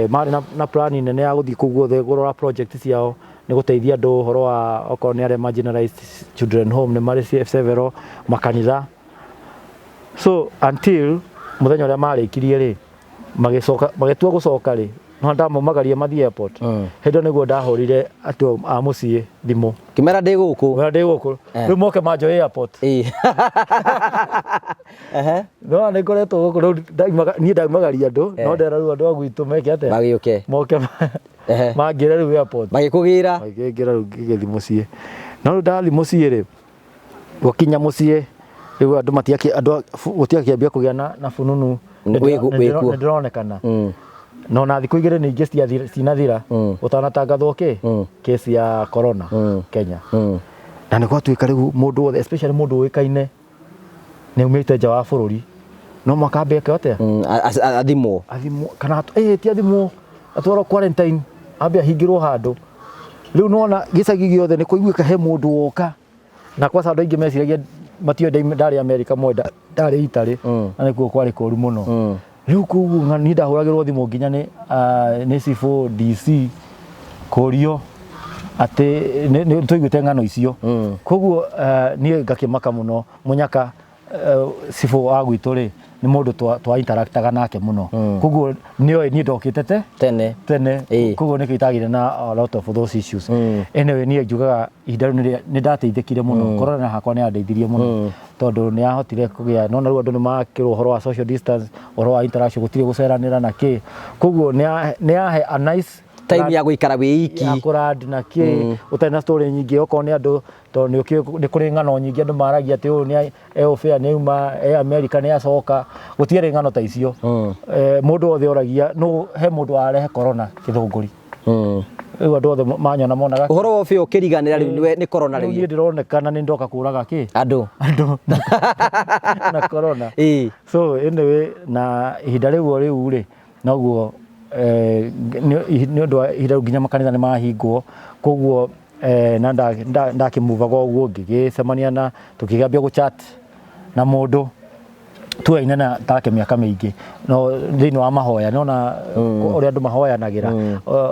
marĩ na plan nene ya gũthiĩ kũu guothe kũrora project ciao, nĩ gũteithia andũ ũhoro wa okorwo nĩ arĩa marginalized, children home nĩ marĩ several, makanitha. So until mũthenya ũrĩa marĩkirie rĩ, magĩcoka, magĩtua gũcoka rĩ, no ndamaumagaria mathiĩ airport. Hĩndĩ ĩyo nĩguo ndahũrire andũ a mũciĩ thimũ. Kĩmera ndĩ gũkũ. Wĩra ndĩ gũkũ. Rĩu moke manjoe airport. Ehe. No nĩ ngoretwo gũkũ rĩu niĩ ndaumagaria andũ, no ndera rĩu andũ a gwitũ meke atĩa? Magĩũke. Moke mangĩre rĩu airport. Magĩkũgĩra. Magĩkĩngĩra, rĩu ngĩgĩthiĩ mũciĩ. No rĩu ndathiĩ mũciĩ rĩ, gũkinya mũciĩ rĩu andũ matiaki andũ gũtiakĩambia kũgĩa na fununu. Wĩkuo. Nĩ ndĩronekana. Na ona thikũ 2 ningĩ cinathira ũtanatangathwo kĩ kesi ya corona Kenya. Na nĩ gwatuĩka rĩu mũndũ wothe, especially mũndũ ũĩkaine nĩ aumĩte nja wa bũrũri, no mwaka ambe eke atĩa? Athimwo. Athimwo kana ti athimwo, atwarwo quarantine, ambe ahingĩrwo handũ. Rĩu nona gĩcagi gĩothe nĩ kũiguĩka he mũndũ woka, na kwaca andũ aingĩ meciragia matiũĩ ndarĩ America, moĩ ndarĩ Italy, na nĩkuo kwarĩ kũru mũno. Rĩu koguo niĩ ndahũragĩrwo thimũ nginya nĩ cibũ DC kũrio atĩ nĩ twaiguĩte ng'ano icio. Koguo niĩ ngakĩmaka mũno. Mũnyaka, cibũ wa gwitũ rĩ, nĩ mũndũ twa interactaga nake mũno, koguo nĩoĩ niĩ ndokĩte te tene. Tene. Koguo nĩkĩo itagĩire na a lot of those issues. Anyway, niĩ njugaga ihinda rĩu nĩ ndateithĩkire mũno. Corona hakwa nĩ yandeithirie mũno, tondũ nĩ yahotire kũgĩa nona rĩu andũ nĩ makĩrwo ũhoro wa social distance, ũhoro wa interaction, gũtirĩ gũceranĩra na kĩ. Koguo nĩ yahe a nice time ya gũikara wĩ iki, ya kũrandi na kĩ, ũtarĩ na story nyingĩ. Okorwo nĩ andũ, tondũ nĩ kũrĩ ng'ano nyingĩ andũ maragia atĩ ũyũ nĩ eũbĩa, nĩ auma e America, nĩ acoka. Gũtiarĩ ng'ano ta icio. Mũndũ wothe oragia no he mũndũ warehe corona Gĩthũngũri. Rĩu andũ othe manyona monaga ũhoro wa ũbĩa ũkĩriganĩra rĩu nĩ corona. Rĩu niĩ Rĩu ndĩronekana nĩ ndoka kũraga kĩ andũ. Andũ na corona. So anyway, na ihinda rĩu o rĩu rĩ, noguo nĩ ũndũ wa ihinda rĩu nginya makanitha nĩ mahingwo. Koguo na ndakĩmuvaga ũguo, ngĩgĩcemania na tũkĩambia gũ chat na mũndũ tuaine na take mĩaka mĩingĩ, no thĩinĩ wa mahoya nona ũrĩa andũ mahoyanagĩra,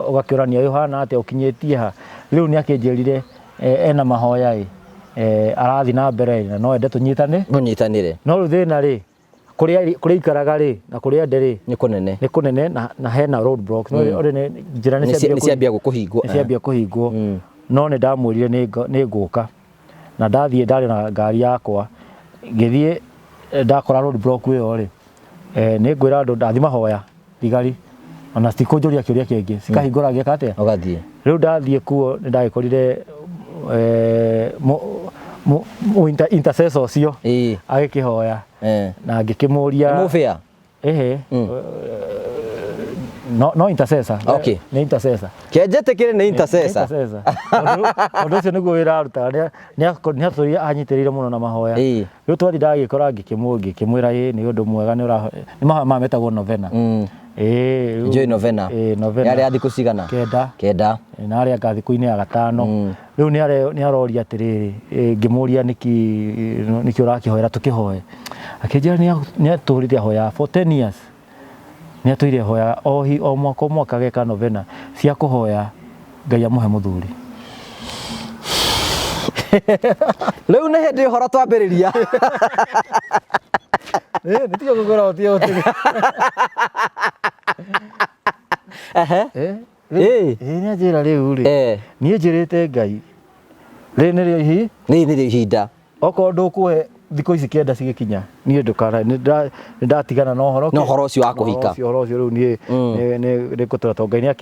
ũgakĩũrania ũyũ hana atĩa, ũkinyĩtie ha. Rĩu nĩ akĩnjĩrire ena mahoya ĩ, arathiĩ na mbere ĩ, na no ende tũnyitane. Mũnyitanĩre. No rĩu thĩna rĩ, kũrĩa ikaraga rĩ na kũrĩa ndĩ rĩ nĩ kũnene. Nĩ kũnene na hena road block. No already njĩra nĩ nĩ ciambia kũhingwo. Nĩ ciambia kũhingwo, no nĩ ndamwĩrire nĩ ngũka, na ndathiĩ ndarĩ na ngari yakwa, ngĩthiĩ ndakora road block ĩyo rĩ, nĩ ngwĩra andũ ndathi mahoya, thigari ona citikũnjũria kĩũria kĩngĩ, cikahingũra ngĩka atĩa? Ũgathiĩ. Rĩu ndathiĩ kuo nĩ ndagĩkorire intercessor ũcio agĩkĩhoya na ngĩkĩmũria. Mũbĩa. Ĩhĩ, no intercessor. Nĩ intercessor. Kenjetĩkĩre nĩ intercessor. Intercessor. Tondũ ũcio nĩguo wĩra arutaga, nĩ atũrire anyitĩrĩire mũno na mahoya. Rĩu twathi ndagĩkora ngĩkĩmwĩra ĩ nĩ ũndũ mwega, nĩ nĩ mahoya maya metagwo novena. Ĩĩ, Njũĩ novena. Ĩĩ, novena. Yarĩ ya thikũ cigana? 9. 9. Na arĩa anga thikũ-inĩ ya gatano. Rĩu nĩ aroria atĩrĩrĩ, ngĩmũria nĩkĩ nĩkĩ ũrakĩhoera tũkĩhoe. Akĩnjĩra nĩ atũrire ahoya for 10 years. Nĩ atũire ahoya o mwaka o mwaka ageka novena cia kũhoya Ngai amũhe mũthuri. Rĩu nĩ hĩndĩ ũhoro twambĩrĩria. Nĩ tiga gũkwĩra ũtige ũtige. Ehe. Ĩĩ, nĩ anjĩra rĩu rĩ, niĩ njĩrĩte Ngai rĩrĩ nĩrĩo ihi Rĩrĩ nĩrĩo ihinda. Okorwo ndũkũhe thikũ ici 9 cigĩkinya, niĩ ndũkana nĩ ndatigana na ũhoro Na ũhoro ũcio wa kũhika. Ũhoro ũcio rĩu niĩ nĩ ngũtũra, tondũ Ngai nĩ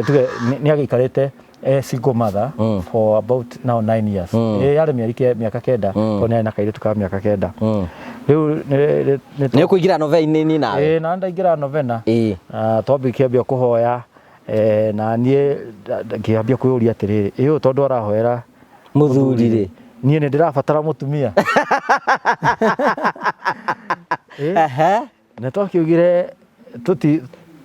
tuge nĩ agĩikarĩte single mother for about now 9 years. Ĩ yarĩ mĩaka 9, tondũ nĩ arĩ na kairĩtu ka mĩaka 9 rĩu. Nĩ ũkũingĩra novena-inĩ nawe? Ĩĩ, na ndaingĩra novena. Na twambia kĩambia kũhoya, na niĩ ngĩambia kwĩyũria atĩrĩrĩ, ĩ ũyũ tondũ arahoera mũthuri rĩ, niĩ nĩ ndĩrabatara mũtumia? Na twakiugire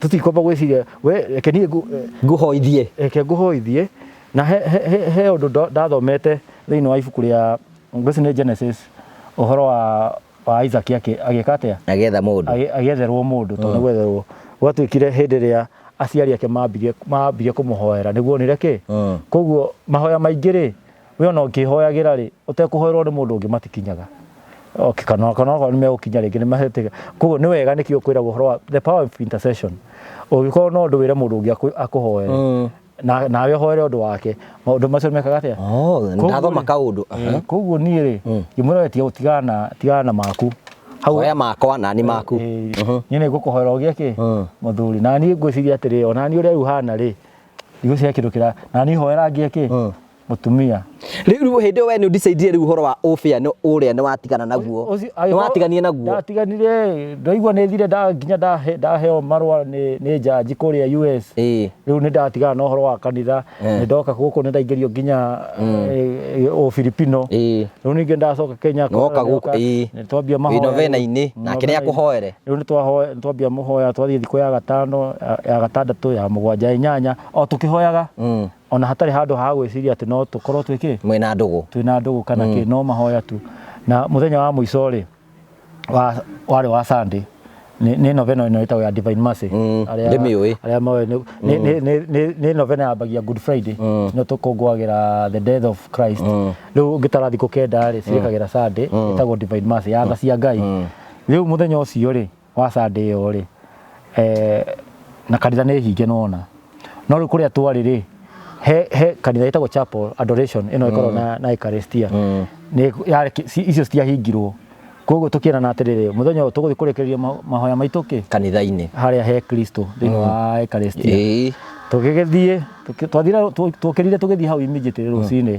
tũtikwamba gwĩciria, we reke niĩ ngũhoithie. Reke ngũhoithie. Na he ũndũ ndathomete thĩinĩ wa ibuku rĩa ngwĩci nĩ Genesis, ũhoro wa Isaac agĩka atĩa? Agĩetha mũndũ. Agĩetherwo mũndũ, tondũ nĩ gwetherwo gwatuĩkire hĩndĩ ĩrĩa aciari ake mambirie kũmũhoera nĩguo onire kĩ. Koguo mahoya maingĩ rĩ, we ona ũngĩhoyagĩra rĩ, ũtekũhoerwo nĩ mũndũ ũngĩ matikinyaga. Okay, kana okorwo nĩ megũkinya rĩngĩ nĩ mahetĩka. Koguo nĩ wega, nĩkĩo kwĩragwo ũhoro wa the power of intercession. Ũngĩkorwo no ũndũ wĩre mũndũ ũngĩ akũhoere, na nawe ũhoere ũndũ wake, maũndũ macio mekaga atĩa? Oh, ndathoma kaũndũ. Koguo niĩ rĩ, ngĩmwĩra we tiga tigana na maku. Hau hoya makwa na nĩ maku. Niĩ nĩ ngũkũhoera ũgĩe kĩ mũthuri. Na niĩ ngwĩciria atĩrĩ, ona niĩ ũrĩa rĩu hana rĩ, ndigwĩciria kĩndũ kĩra na niĩ hoera ngĩe kĩ. Mũtumia. Rĩu hĩndĩ ĩyo we nĩ ũdecide rĩu ũhoro wa ũbĩa nĩ ũrĩa nĩ watigana naguo. Nĩ watiganire naguo. Ndatiganire, ndaigua nĩ thire nginya ndaheo marũa nĩ njanji kũrĩa US. Rĩu nĩ ndatigana na ũhoro wa kanitha, nĩ ndoka gũkũ nĩ ndaingĩrio nginya o Filipino. Rĩu ningĩ ndacoka Kenya. Woka gũkũ, Nĩ twambia mahoya. Wĩ novena-inĩ, nake nĩ akũhoere. Rĩu nĩ twambia mũhoya, twathiĩ thikũ ya gatano, ya gatandatũ, ya mũgwanja, ya inyanya, o tũkĩhoyaga. Ona hatarĩ handũ ha gwĩciria atĩ no tũkorwo twĩ kĩ, Mwĩna ndũgũ. Twĩna ndũgũ kana kĩ, no mahoya tu. Na mũthenya wa mũico rĩ, warĩ wa Sunday, nĩ novena ĩno ĩtagwo ya Divine Mercy. Ndĩmĩũĩ. Arĩa moĩ nĩ novena yambagia Good Friday, no tũkũngũagĩra the death of Christ. Rĩu ũngĩtara thikũ 9 rĩ, cirĩkagĩra Sunday, ĩtagwo Divine Mercy ya tha cia Ngai. Rĩu mũthenya ũcio rĩ, wa Sunday ĩyo rĩ, na kanitha nĩ hinge nĩwona, no rĩu kũrĩa twarĩ rĩ, he kanitha ĩtagwo Chapel Adoration ĩno ĩkoragwo na Eucharistia, nĩ yarĩ icio citiahingirwo, koguo tũkĩrana atĩrĩrĩ, mũthenya ũyũ tũgũthiĩ kũrĩkĩrĩria mahoya maitũ kĩ kanitha-inĩ harĩa he Kristo thĩinĩ wa Eucharistia. Tũgĩgĩthiĩ, twathire, twokĩrire tũgĩthiĩ hau immediately rũcinĩ,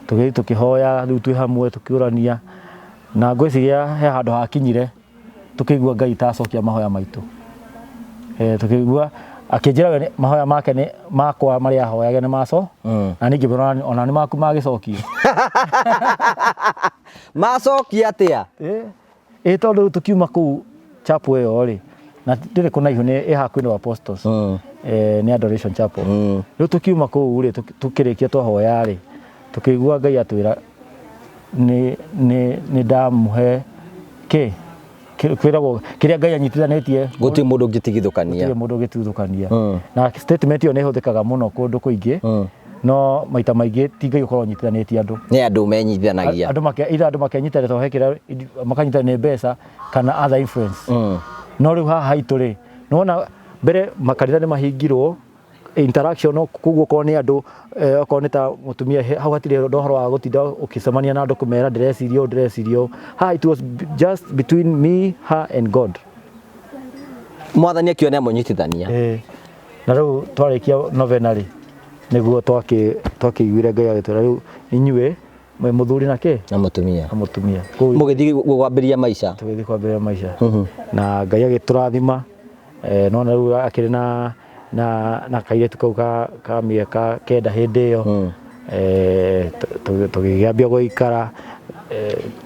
tũgĩthiĩ tũkĩhoya rĩu twĩ hamwe tũkĩũrania, na ngwĩciria he handũ hakinyire tũkĩigua Ngai ta acokia mahoya maitũ. Tũkĩigua akĩnjĩra we mahoya make nĩ makwa marĩa ahoyage nĩ maco, na ningĩ ngĩmwĩra ona nĩ maku magĩcokio. Macokia atĩa? Ĩ tondũ rĩu tũkiuma kũu chapel ĩyo rĩ, na ndĩrĩ kũnaihu, nĩ ĩ hakuhĩ na Apostles, nĩ Adoration Chapel. Rĩu tũkiuma kũu rĩ, tũkĩrĩkia twahoya rĩ, tũkĩigua Ngai atwĩra nĩ ndamũhe kĩ kwĩragwo kĩrĩa Ngai anyitithanĩtie gũtirĩ mũndũ ũngĩtigithũkania. Gũtirĩ mũndũ ũngĩtigithũkania. Na statement ĩyo nĩ ĩhũthĩkaga mũno kũndũ kũingĩ, no maita maingĩ ti Ngai ũkoragwo ũnyitithanĩtie andũ. Nĩ andũ menyitithanagia. Andũ make either andũ makenyitana tondũ he kĩrĩa makanyitana nĩ mbeca kana other influence. No rĩu haha haitũ rĩ, nĩwona mbere makanitha nĩ mahingirwo interaction, no koguo okorwo nĩ andũ, okorwo nĩ ta mũtumia, hau hatirĩ na ũhoro wa gũtinda ũkĩcemania na andũ kũmera ndĩreciria ũũ, ndĩreciria ũũ. Haha it was just between me, her and God. Mwathani akiuga nĩ amũnyitithania. Na rĩu twarĩkia novena rĩ, nĩguo twakĩiguire Ngai agĩtwĩra rĩu inyuĩ mwĩ mũthuri na kĩ na mũtumia. Na mũtumia. Mũgĩthiĩ kwambĩrĩria maica. Tũgĩthiĩ kwambĩrĩria maica na Ngai agĩtũrathima. Nona rĩu akĩrĩ na kairĩtu kau ka mĩaka 9 hĩndĩ ĩyo. Tũgĩkĩambia gũikara,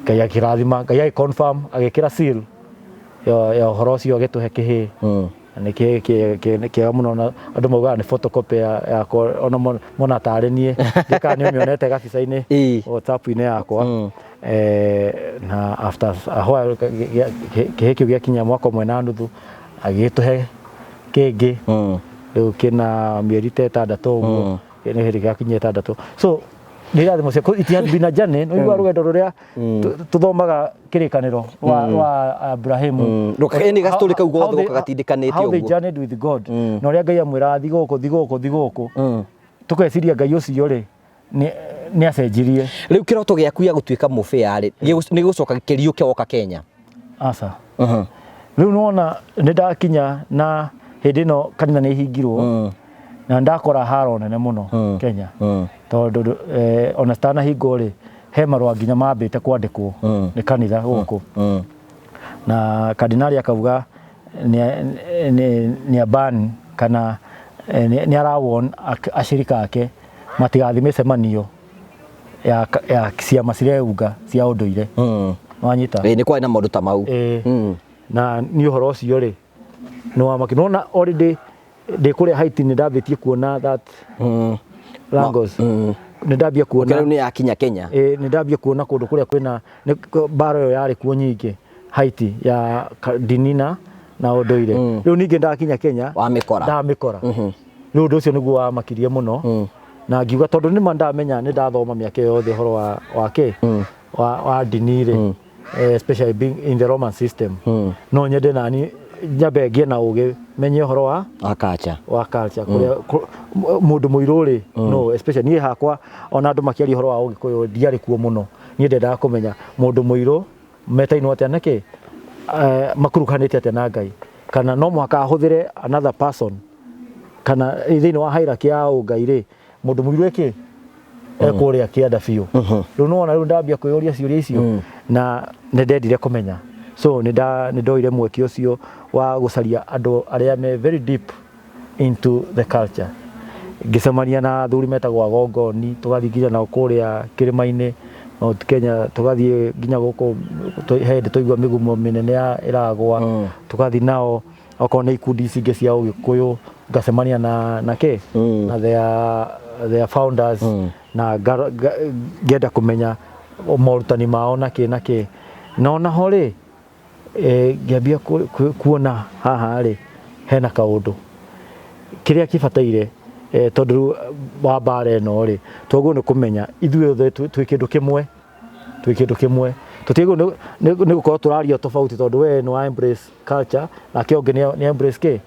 Ngai akĩrathima, Ngai agĩ confirm, agĩkĩra seal ya ũhoro ũcio, agĩtũhe kĩhĩĩ. Na nĩ kĩhĩĩ kĩega mũno, na andũ maugaga nĩ photocopy yakwa, ona mona tarĩ niĩ, ndiũĩ kana nĩ ũmĩonete gabica-inĩ WhatsApp-inĩ yakwa. Na after a while kĩhĩĩ kĩu gĩakinya mwaka ũmwe na nuthu, agĩgĩtũhe kĩngĩ, rĩu kĩna mĩeri ta 6 ũguo, nĩ hĩndĩ gĩakinyia 6. So nĩ irathimo cia, it has been a journey. Nĩ ũiguaga rũgendo rũrĩa tũthomaga kĩrĩkanĩro rwa Abrahamu. Ĩni gastory kau gothe goka gatindĩkanĩte How they ũguo. journeyed with God. Na ũrĩa Ngai amwĩraga thi gũkũ, thi gũkũ, thi gũkũ. Tũgeciria Ngai ũcio rĩ, nĩ acenjirie. Rĩu kĩroto gĩaku gĩa gũtuĩka mũbĩa rĩ, nĩ gĩgũcoka kĩriũke woka Kenya? Aca. Rĩu nĩwona nĩ ndakinya na hĩndĩ ĩno kanitha nĩ ihingirwo, na ndakora haro nene mũno Kenya, tondũ ona citanahingwo rĩ, he marũa nginya mambĩte kwandĩkwo nĩ kanitha gũkũ, na kardinali akauga nĩ aban kana nĩ arawon acirika ake matigathiĩ mĩcemanio ya ciama cireunga cia ũndũire. Wanyita? Ĩĩ, nĩ kwarĩ na maũndũ ta mau. Na nĩ ũhoro ũcio rĩ, nĩ wamaki. Nĩwona already ndĩ kũrĩa Haiti nĩ ndambĩtie kuona that Langos. Nĩ ndambia kuona. Rĩu nĩ yakinya Kenya. Ĩĩ, nĩ ndambia kuona kũndũ kũrĩa kwĩna mbara ĩyo yarĩ kuo nyingĩ Haiti ya ndini na ũndũire. Rĩu ningĩ ndakinya Kenya wamĩkora. Ndamĩkora. Rĩu ũndũ ũcio nĩguo wamakirie mũno, na ngiuga tondũ nĩma ndamenya nĩ ndathoma mĩaka ĩyo yothe ũhoro wa kĩ wa ndini rĩ, especially being in the Roman system, no nyende nani nyambe ngĩe na ũgĩ menye ũhoro wa wa culture. Wa culture kũrĩa mũndũ mũirũ rĩ, no especially niĩ hakwa, ona andũ makĩaria ũhoro wa ũgĩkũyũ ndiarĩ kuo mũno. Niĩ ndendaga kũmenya mũndũ mũirũ metainwo atĩa, nĩkĩ makuruhanĩte atĩa na Ngai, kana no mũhaka ahũthĩre another person, kana thĩinĩ wa hierarchy ya ũngai rĩ, mũndũ mũirũ ĩkĩ Ekũrĩa kĩanda biũ. Rĩu nĩwona rĩu ndambia kwĩyũria ciũria icio na nĩ ndendire kũmenya, so nĩ ndoire mweke ũcio wa gũcaria andũ arĩa me very deep into the culture. Ngĩcemania na athuri metagwo agongoni, tũgathiĩ nginya nao kũrĩa kĩrĩma-inĩ Mount Kenya, tũgathiĩ nginya gũkũ he hĩndĩ twaigua mĩgumo mĩnene ya ĩragwa, tũgathiĩ nao. Okorwo nĩ ikundi ici ingĩ cia ũgĩkũyũ, ngacemania na kĩ na their founders na ngenda kũmenya morutani mao na kĩ na kĩ. Na ona ho rĩ, ngĩambia kuona haha rĩ hena kaũndũ kĩrĩa kĩbataire, tondũ rĩu wa mbara ĩno rĩ, twagĩrĩirwo nĩ kũmenya ithuĩ othe twĩ kĩndũ kĩmwe, twĩ kĩndũ kĩmwe. Tũtiagĩrĩirwo nĩ gũkorwo tũraria tofauti tondũ we nĩ wa embrace culture nake ũngĩ nĩ embrace kĩ.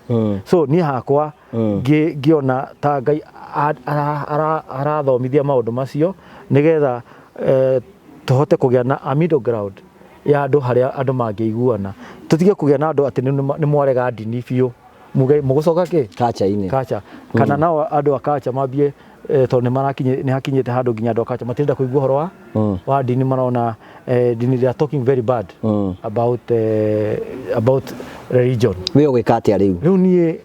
So niĩ hakwa ngĩona ta Ngai arathomithia maũndũ macio nĩgetha tũhote kũgĩa na a middle ground ya andũ harĩa andũ mangĩiguana. Tũtige kũgĩa na andũ atĩ nĩ mwarega ndini biũ, muge mũgũcoka kĩ Kacha-inĩ. Kacha. Kana nao andũ a kacha mambie, tondũ nĩ marakinye nĩ hakinyĩte handũ nginya andũ a kacha matirenda kũigua ũhoro wa ndini. Marona ndini, they are talking very bad about religion. We ũgwĩka atĩa rĩu? Rĩu niĩ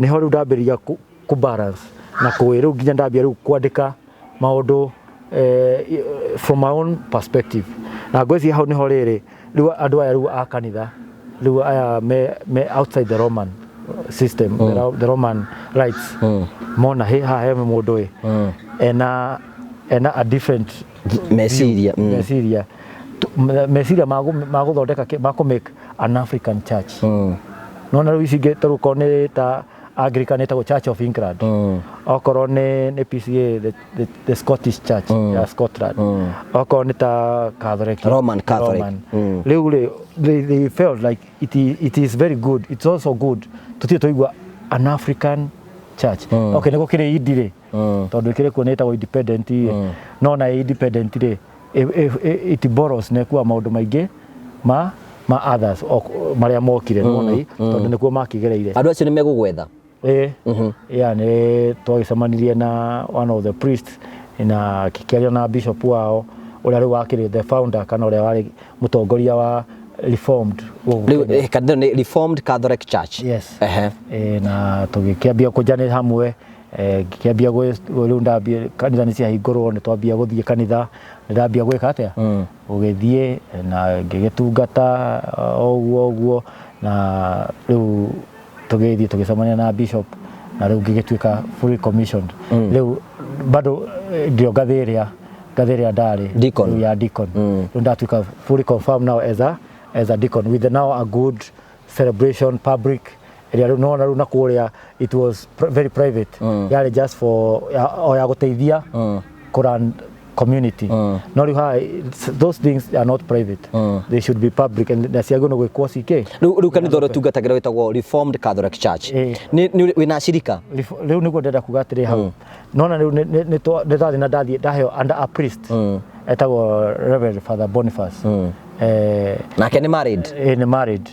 nĩho rĩu ndambĩrĩria kũ balance na kũĩ rĩu nginya ndambia rĩu kwandĩka maũndũ from my own perspective. Na ngwĩciria hau nĩho rĩrĩ rĩu andũ aya rĩu a kanitha rĩu aya me outside the Roman system, the Roman rites, mona he haha he mũndũ ĩ ena a different meciria. Meciria. Meciria ma gũthondeka ma kũ make an African church. Nona rĩu ici ingĩ tarĩu okorwo nĩ ta Anglican ĩtagwo Church of England, okorwo nĩ PCA, the Scottish Church ya Scotland, okorwo nĩ ta Catholic, Roman Catholic. Roman. Rĩu rĩ they felt like it is very good, it's also good tũtirĩ tũigua an African church. Okay, nĩ gũkĩrĩ indi rĩ, tondũ ĩkĩrĩ kuo nĩ ĩtagwo independent rĩ, no na independent rĩ, it borrows, nĩ ĩkuaga maũndũ maingĩ ma others marĩa mokire nĩwona i tondũ nĩkuo makĩgereire. Andũ acio nĩ megũgwetha? Ĩĩ, yeah, nĩ twagĩcemanirie na one of the priests na kĩkĩaria na bishop wao ũrĩa rĩu wakĩrĩ the founder kana ũrĩa warĩ mũtongoria wa Reformed gũkũ Rĩu Kenya. Kanitha nĩ Reformed Catholic Church. Yes. Ehe. Na tũgĩkĩambia kũnjanĩra hamwe, ngĩkĩambia rĩu ndambia kanitha nĩ ciahingũrwo, nĩ twambia gũthiĩ kanitha, nĩ ndambia gwĩka atĩa, gũgĩthiĩ na ngĩgĩtungata o ũguo ũguo. Na rĩu tũgĩthiĩ tũgĩcemania na bishop na rĩu ngĩgĩtuĩka fully commissioned. Rĩu bado ndio ngathĩ ĩrĩa ndarĩ Deacon. Rĩu ya deacon. Rĩu ndatuĩka fully confirmed now as a deacon with now a good celebration public ĩrĩa rĩu nona rĩu na kũrĩa it was very private, yarĩ just for o ya gũteithia kũrun community. No rĩu haha those things are not private, they should be public and na ciagĩrĩirwo nĩ gwĩkwo cikĩ. Rĩu kanitha ũrĩa ũtungatagĩra wĩtagwo Reformed Catholic Church. Ĩĩ. Nĩ wĩna acirika? Rĩu nĩguo ndĩrenda kuga atĩrĩ, hau nona rĩu nĩ ndathiĩ na ndathiĩ ndaheo under a priest etagwo Reverend Father Boniface. Nake nĩ married? Ĩ, nĩ married.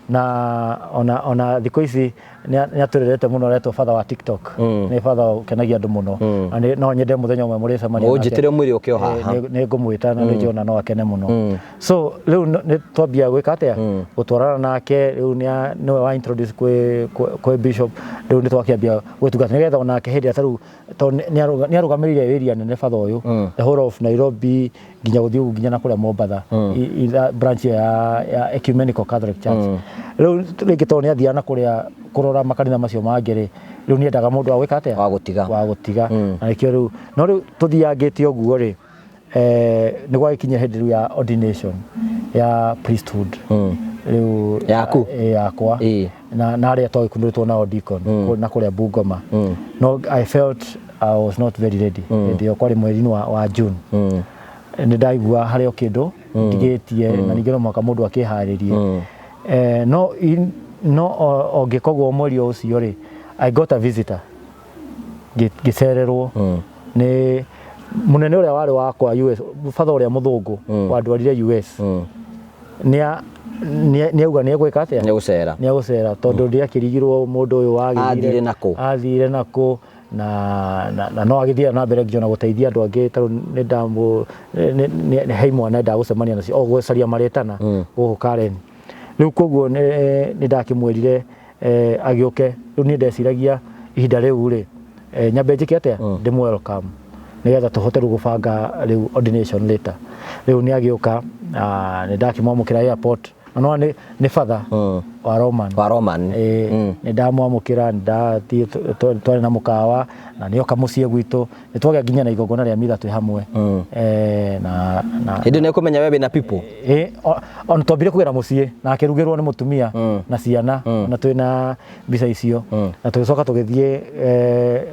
Na ona thikũ ici nĩ atũrerete mũno, aretwo father wa TikTok. Nĩ father ũkenagia andũ mũno. Na no nyende mũthenya ũmwe mũrĩcemania nake. Ũnjĩtĩre ũmwĩre ũke o haha. Nĩ ngũmwĩta na nĩ njona no akene mũno. So rĩu nĩ twambia gwĩka atĩa, gũtwarana nake. Rĩu nĩwe wa introduce kwĩ bishop. Rĩu nĩ twakĩambia gwĩtungata nĩgetha onake hĩndĩ ĩrĩa tarĩu tondũ nĩ arũgamĩrĩire area nene batha ũyũ, the whole of Nairobi nginya gũthiĩ ũguo nginya na kũrĩa Mombatha, branch ĩyo ya Ecumenical Catholic Church. Rĩu rĩngĩ tondũ nĩ athiaga na kũrĩa kũrora makanitha macio mangĩ rĩ, rĩu nĩ endaga mũndũ wa gwĩka atĩa? Wa gũtiga. Wa gũtiga. Na nĩkĩo rĩu no rĩu tũthiangĩte ũguo rĩ, nĩ gwagĩkinya hĩndĩ rĩu ya ordination ya priesthood rĩu. Yaku? Yakwa. Na arĩa twagĩkunũrĩtwo nao deacon na kũrĩa Bungoma, no I felt I was not very ready. Hĩndĩ ĩyo kwarĩ mweri-inĩ wa June, nĩ ndaigua harĩ o kĩndũ ndigĩtie na ningĩ no mũhaka mũndũ akĩharĩrie. No o ngĩka ũguo mweri o ũcio rĩ, I got a visitor. Ngĩcererwo nĩ mũnene ũrĩa warĩ wakwa US, batha ũrĩa mũthũngũ wandwarire US. Nĩ auga nĩ egwĩka atĩa? Nĩ gũcera. Nĩ egũcera tondũ ndĩakĩrigirwo mũndũ ũyũ wagĩthire Athire nakũ? Athire nakũ. Na no agĩthiaga na mbere nginya ona gũteithia andũ angĩ, tarĩu nĩ ndamũ nĩ he imwana endaga gũcemania nacio o gũcaria maretana gũkũ Karen. Rĩu koguo nĩ ndakĩmwĩrire agĩũke. Rĩu niĩ ndeciragia ihinda rĩu rĩ, nyambe njĩke atĩa, ndĩmũ welcome nĩgetha tũhote rĩu gũbanga rĩu ordination later. Rĩu nĩ agĩũka, nĩ ndakĩmwamũkĩra airport, na no nĩ father wa Roman. Wa Roman. Ĩĩ, nĩ ndamwamũkĩra, nĩ ndathiĩ twarĩ na mũkawa na nĩoka mũciĩ gwitũ, nĩ twagĩa nginya na igongona rĩa mitha twĩ hamwe. Na Hĩndĩ nĩ kũmenya we wĩna people. Ĩ, ona twambire kũgera mũciĩ na akĩrugĩrwo nĩ mũtumia na ciana, na twĩna mbica icio, na tũgĩcoka tũgĩthiĩ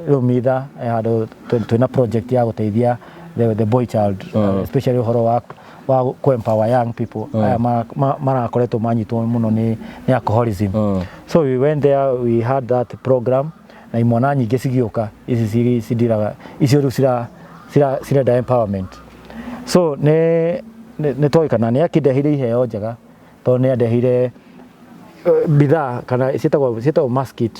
rĩu mitha handũ twĩna project ya gũteithia the boy child, especially ũhoro wa kũ empower young people aya marakoretwo manyitwo mũno nĩ alcoholism. So we went there, we had that program na imwana nyingĩ cigĩũka ici cindiraga icio rĩu cirenda empowerment. So nĩ twagĩkana nĩ akĩndeheire iheo njega, tondũ nĩ andeheire bidhaa kana ciĩtagwo maskit,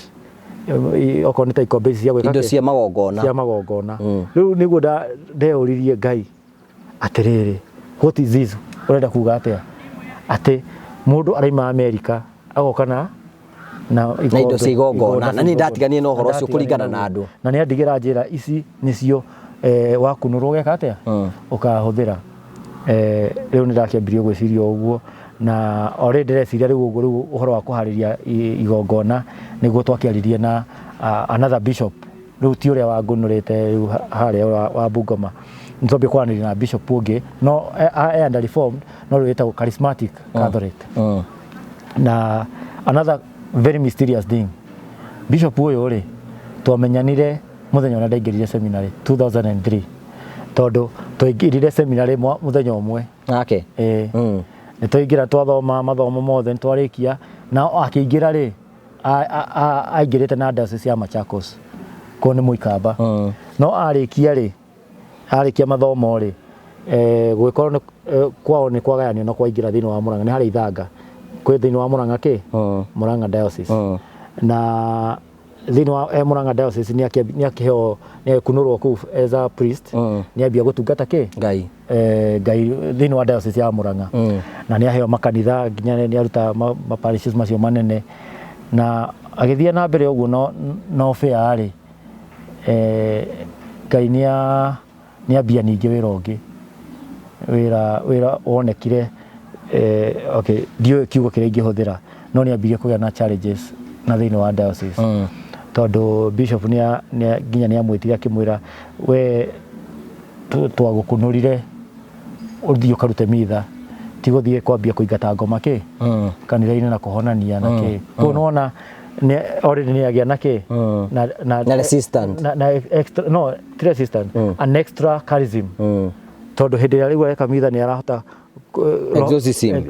okorwo nĩ ta ikombe ici cia gwĩka Indo kĩ? Cia magongona. Cia magongona. Rĩu nĩguo ndeyũririe Ngai atĩrĩrĩ, what is this? Ũrenda kuga atĩa atĩ mũndũ araima Amerika agoka na Na indo cia igongona. Igongona Na cia niĩ ndatiganie na ũhoro ũcio ndatiganie kũringana na naguo. andũ. Na nĩ andigĩra njĩra ici nĩcio wakunũrwo ũgeka atĩa, ũkahũthĩra. Rĩu nĩ ndakĩambirie gwĩciria ũguo, na already ndĩreciria rĩu ũguo, rĩu ũhoro wa kũharĩria igongona nĩguo twakĩaririe na another bishop. Rĩu ti ũrĩa wangunũrĩte rĩu harĩa wa Bungoma, nĩ twambie kwaranĩria na bishop ũngĩ, no e under reformed, no rĩu ĩtagwo charismatic Catholic. Na another very mysterious thing, bishop ũyũ rĩ, twamenyanire mũthenya ũrĩa ndaingĩrire seminary 2003, tondũ twaingĩrire seminary mũthenya ũmwe. Nake. Ĩĩ. Nĩ twaingĩra, twathoma mathomo mothe, nĩ twarĩkia, na akĩingĩra rĩ, aingĩrĩte na diocese ya Machakos, kuo nĩ Mũikamba. No arĩkia rĩ, arĩkia mathomo rĩ, gũgĩkorwo nĩ kwao nĩ kwagayanio na kwaingĩra thĩinĩ wa Murang'a, nĩ harĩ ithanga kwĩ thĩinĩ wa Murang'a kĩ Murang'a diocese. Na thĩinĩ wa Murang'a diocese nĩ akĩheo, nĩ agĩkunũrwo kũu as a priest. Nĩ ambia gũtungata kĩ Ngai. Ngai thĩinĩ wa diocese ya Murang'a, na nĩ aheo makanitha, nginya nĩ aruta ma parishes macio manene, na agĩthiĩ na mbere ũguo. No fair rĩ, Ngai nĩ ambia ningĩ wĩra ũngĩ, wĩra wonekire, okay, ndiũĩ kiugo kĩrĩa ingĩhũthĩra, no nĩ ambirie kũgĩa na challenges na thĩinĩ wa diocese, tondũ bishop nginya nĩ amwĩtire akĩmwĩra, "We twagũkunũrire ũthiĩ ũkarute mitha, ti gũthiĩ kwambia kũingata ngoma kĩ kanitha-inĩ na kũhonania na kĩ." Koguo nĩwona already nĩ agĩa na kĩ na Na resistant. Na extra, no ti resistant, an extra charism, tondũ hĩndĩ ĩrĩa rĩu areka mitha nĩ arahota Exorcism.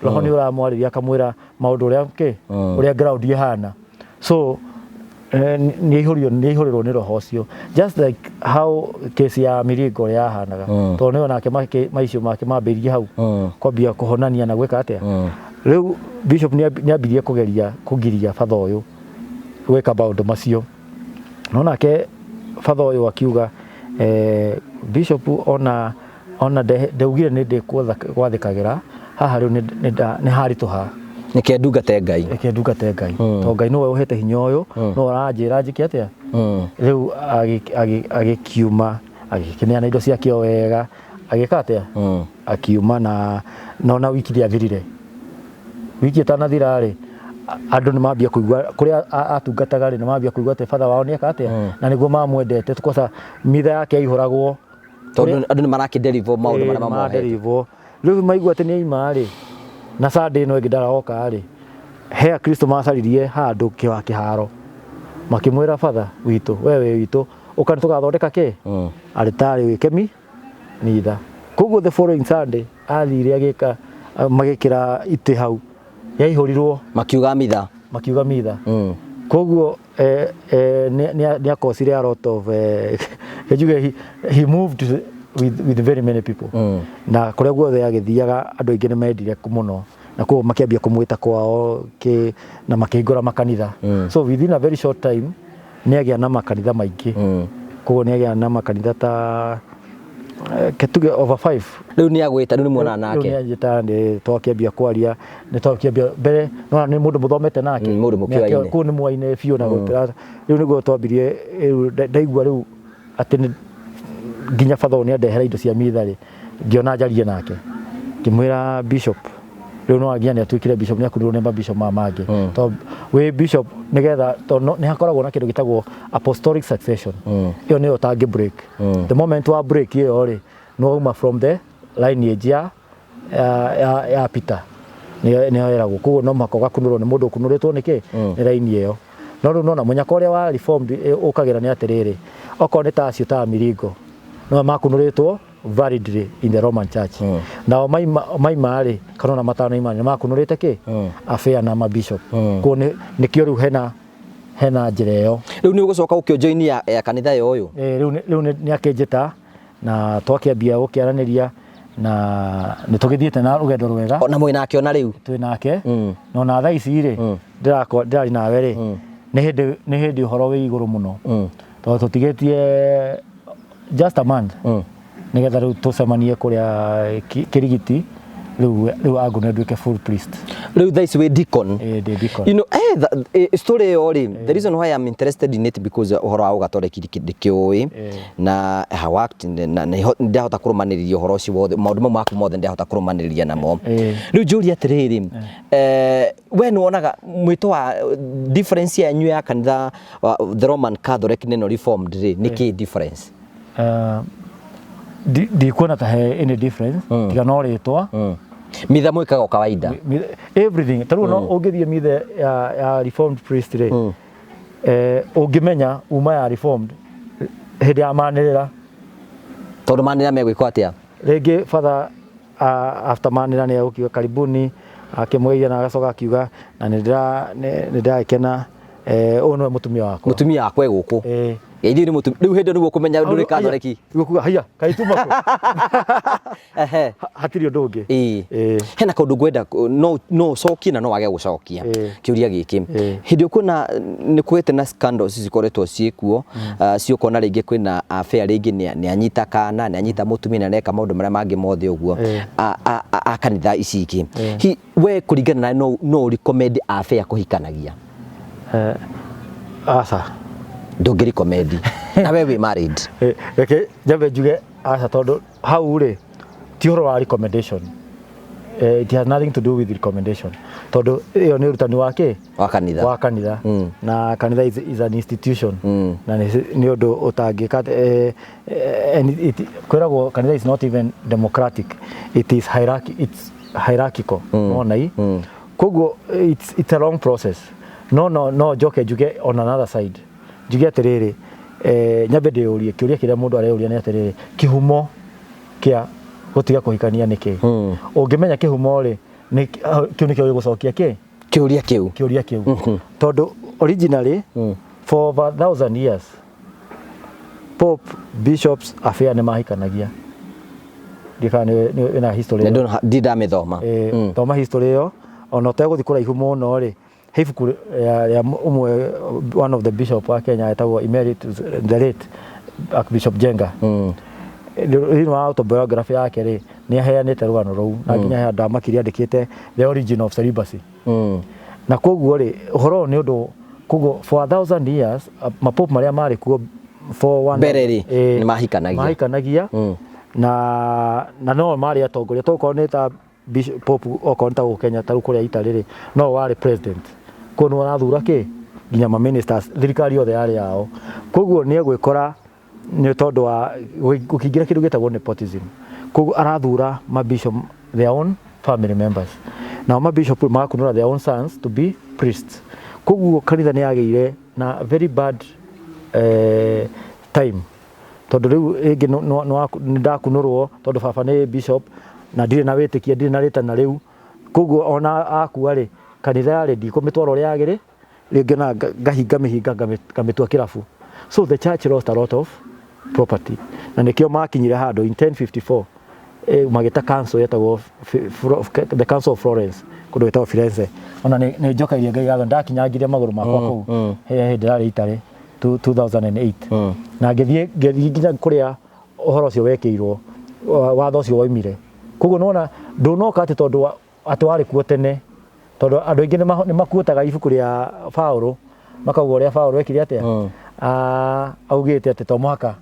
Roho nĩ ũramwarĩria akamwĩra maũndũ ũrĩa kĩ ũrĩa ground ĩhana. So nĩ aihũrio, nĩ aihũrĩrwo nĩ roho ũcio, just like how case ya Miringo ũrĩa yahanaga, tondũ nĩyo nake maicio make mambĩrĩrie hau kwambia kũhonania na gwĩka atĩa. Rĩu bishop nĩ ambirie kũgeria kũgiria batha ũyũ gwĩka maũndũ macio, no nake batha ũyũ akiuga, bishop ona ndaugire nĩ ndĩ gwathĩkagĩra haha, rĩu nĩ haritũha. Nĩke ndungate Ngai. Reke ndungate Ngai, tondũ Ngai nĩwe ũhete hinya ũyũ, nĩwe ũranjĩra njĩke atĩa. Rĩu agĩkiuma, agĩkĩneana indo ciake o wega, agĩka atĩa, akiuma. Na ona wiki ndĩathirire, wiki ĩtanathira rĩ, andũ nĩ mambia kũigua kũrĩa atungataga rĩ, nĩ mambia kũigua atĩ batha wao nĩ eka atĩa, na nĩguo mamwendete kwanza mitha yake yaihũragwo. Tondũ andũ nĩ marakĩdeliver maũndũ marĩa mamohete. Maderivwo. Rĩu maigua atĩ nĩ aima rĩ, na Sunday ĩno ĩngĩ ndaraoka rĩ, he akristo macaririe handũ kĩharo, makĩmwĩra, "Batha witũ, we wĩ witũ, ũka tũgathondeka kĩ aritarĩ wĩke mitha." Koguo the following Sunday athire agĩka, magĩkĩra itĩ hau, yaihũrirwo. Makiuga mitha. Makiuga mitha. Koguo nĩ akosire a lot of njuge he moved with very many people, na kũrĩa guothe agĩthiaga andũ aingĩ nĩ mendire mũno, na koguo makĩambia kũmwĩta kwao kĩ na makĩhingũra makanitha. So within a very short time, Nĩ agĩa na makanitha maingĩ. Koguo nĩ agĩa na makanitha ta ketuge over five. Rĩu nĩ agwĩta, rĩu nĩ muonana Rĩu nake? nĩ anjĩta, nĩ twakĩambia kwaria, nĩ twakĩambia mbere nona nĩ mũndũ mũthomete nake. Mũndũ mũkĩoaine. Kũu nĩ mwaine biũ na gũtira rĩu nĩguo twambirie rĩu ndaigua rĩu atĩ nĩ nginya batha ũyũ nĩ andehera indo cia mitha rĩ, ngĩona njarie nake, ngĩmwĩra bishop rĩu no nginya nĩ atuĩkire bishop, nĩ akunirwo nĩ mabishop maya mangĩ. Tondũ wĩ bishop nĩgetha, tondũ nĩ hakoragwo na kĩndũ gĩtagwo apostolic succession. Ĩyo nĩyo ũtangĩ break. The moment wa break ĩyo rĩ, nĩ wauma from the lineage ya Peter, nĩyo ĩragwo. Koguo no mũhaka ũgakunũrwo nĩ mũndũ ũkunũrĩtwo nĩ kĩ nĩ raini ĩyo. No rĩu nona mũnyaka ũrĩa wa reformed ũkagĩra nĩ atĩrĩrĩ, okorwo nĩ ta acio ta miringo no makunũrĩtwo validly in the Roman Church. Nao maima rĩ, kana ona matanoima, nĩ makunũrĩte kĩ affair na mabishop. Koguo nĩkĩo rĩu hena njĩra ĩyo. Rĩu nĩ ũgũcoka ũkĩojoini ya kanitha ya ũyũ? Rĩu nĩ akĩnjĩta na twakĩambia gũkĩaranĩria na nĩ tũgĩthiĩte na rũgendo rwega. Ona mwĩ nake ona rĩu? Twĩ nake. Na ona thaa ici rĩ, ndĩrari nawe rĩ, nĩ hĩndĩ ũhoro wĩ igũrũ mũno, tondũ tũtigĩtie just a month nĩgetha rĩu tũcemanie kũrĩa Kĩrigiti, rĩu angũne nduĩke full priest. Rĩu thaa ici wĩ deacon? Ĩĩ, ndĩ deacon. Story ĩyo rĩ, the reason why I'm interested in it because ũhoro wa ũgatoreki ndikĩũĩ na I worked na ndahota kũrũmanĩrĩria ũhoro ũcio wothe, maũndũ mau maku mothe ndahota kũrũmanĩrĩria namo. Rĩu njũrie atĩrĩrĩ, we nĩ wonaga mwĩto wa difference yanyu ya kanitha wa the Roman Catholic na ĩno Reformed rĩ, nĩ kĩ difference? Ndikuona ta he any difference tiga no rĩtwa. Mitha mwĩkaga o kawaida? Everything. Ta rĩu no ũngĩthiĩ mithe ya reformed priest rĩ, ũngĩmenya uma ya reformed hĩndĩ ya manĩrĩra. Tondũ manĩrĩra megwĩkwo atĩa? Rĩngĩ father after manĩrĩra nĩ egũkiuga karibuni, akĩmũgeithia na agacoka akiuga na nĩ ndĩragĩkena, ũyũ nĩwe mũtumia wakwa. Mũtumia wakwa e gũkũ. Ithuĩ nĩ mũtumia rĩu hĩndĩ ĩyo nĩguo kũmenya ndũrĩ Catholic. Nĩguo kuga haiya kaĩ tuma kũ. Hatirĩ ũndũ ũngĩ. Hena kaũndũ ngwenda no ũcokie na no wage gũcokia kĩũria gĩkĩ. Hĩndĩ ĩyo kwĩna nĩ kũgĩte na scandals cikoretwo ciĩkuo, ciũkona rĩngĩ kwĩna affair, rĩngĩ nĩ anyita kana nĩ anyita mũtumia na neka maũndũ marĩa mangĩ mothe ũguo a kanitha ici ingĩ. Hi we kũringana na no recommend affair kũhikanagia? Aca. Ndũngĩ recommend na we wĩ married? Reke njambe njuge aca, tondũ hau rĩ ti ũhoro wa recommendation. It has nothing to do with recommendation, tondũ ĩyo nĩ ũrutani wa kĩ? Wa kanitha. Wa kanitha. Na kanitha is an institution na nĩ ũndũ ũtangĩka and kwĩragwo kanitha is not even democratic, it is hierarchy, it's hierarchical. Nona i koguo it's a long process. No njoke njuge on another side, njuge atĩrĩrĩ, nyambe ndĩyũrie kĩũria kĩrĩa mũndũ areyũria nĩ atĩrĩrĩ, kĩhumo kĩa gũtiga kũhikania nĩ kĩ? Ũngĩmenya kĩhumo rĩ, kĩu nĩkĩo gĩgũcokia kĩ kĩũria kĩu. Kĩũria kĩu, tondũ originally for over 1,000 years pope, bishops, affair nĩ mahikanagia. Ndikana nĩ wĩna history ĩyo. Ndindamĩthoma. Thoma history ĩyo ona ũtegũthiĩ kũraihu mũno rĩ, he ibuku rĩa ũmwe, one of the bishop wa Kenya etagwo emeritus, the late Archbishop Jenga. Thĩinĩ wa autobiography yake rĩ, nĩ aheanĩte rũgano rũu na nginya he handũ amakirie andĩkĩte "The Origin of Celibacy". Na koguo rĩ, ũhoro ũyũ nĩ ũndũ koguo for 1,000 years mapope marĩa marĩ kuo for one Mbere rĩ, nĩ mahikanagia. Mahikanagia na no marĩ atongoria, tokorwo nĩ ta pope, okorwo nĩ ta gũkũ Kenya, ta rĩu kũrĩa Italy rĩ, no warĩ president, koguo nĩ arathura kĩ nginya ma ministers, thirikari yothe yarĩ yao. Koguo nĩ egwĩkora nĩ tondũ wa gũkĩingĩra kĩndũ gĩtagwo nepotism, koguo arathura mabishop their own family members, nao mabishop magakunũra their own sons to be priests. Koguo kanitha nĩ yagĩire na very bad time, tondũ rĩu rĩngĩ nĩ ndakunũrwo tondũ baba nĩ bishop na ndirĩ na wĩtĩkia, ndirĩ na rĩtana rĩu. Koguo ona akua rĩ, kanitha rĩ, ndikũmĩtwara ũrĩa yagĩrĩ, rĩngĩ na ngahinga mĩhinga ngamĩtua kĩrabu. So the church lost a lot of property, na nĩkĩo makinyire handũ in 1054 magĩta council yetagwo the Council of Florence, kũndũ gwĩtagwo Firenze. Ona nĩ njokairie Ngai ngatho ndakinyangire magũrũ makwa kũu he hĩndĩ ndĩrarĩ itarĩ. 2008 na ngĩthiĩ nginya kũrĩa ũhoro ũcio wekĩirwo, watho ũcio waumire. Koguo nĩwona ndũnoka atĩ tondũ atĩ warĩ kuo tene, tondũ andũ aingĩ nĩ makuotaga ibuku rĩa Paũlũ makauga ũrĩa Paũlũ ekire atĩa, augĩte atĩ to mũhaka,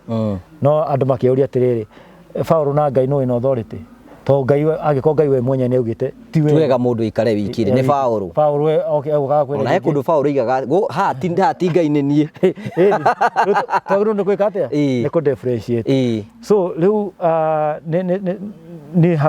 no andũ makĩũria atĩrĩrĩ, Paũlũ na Ngai nũ wĩna authority? Tondũ Ngai angĩkorwo Ngai we mwenyewe nĩ augĩte ti wega mũndũ aikare wiki rĩ, nĩ Paũlũ. Paũlũ we egũkaga kwĩra Ona he kũndũ Paũlũ aigaga haha ti Ngai nĩ niĩ. Twagĩrĩirwo nĩ gwĩka atĩa? Nĩ kũ differentiate. So rĩu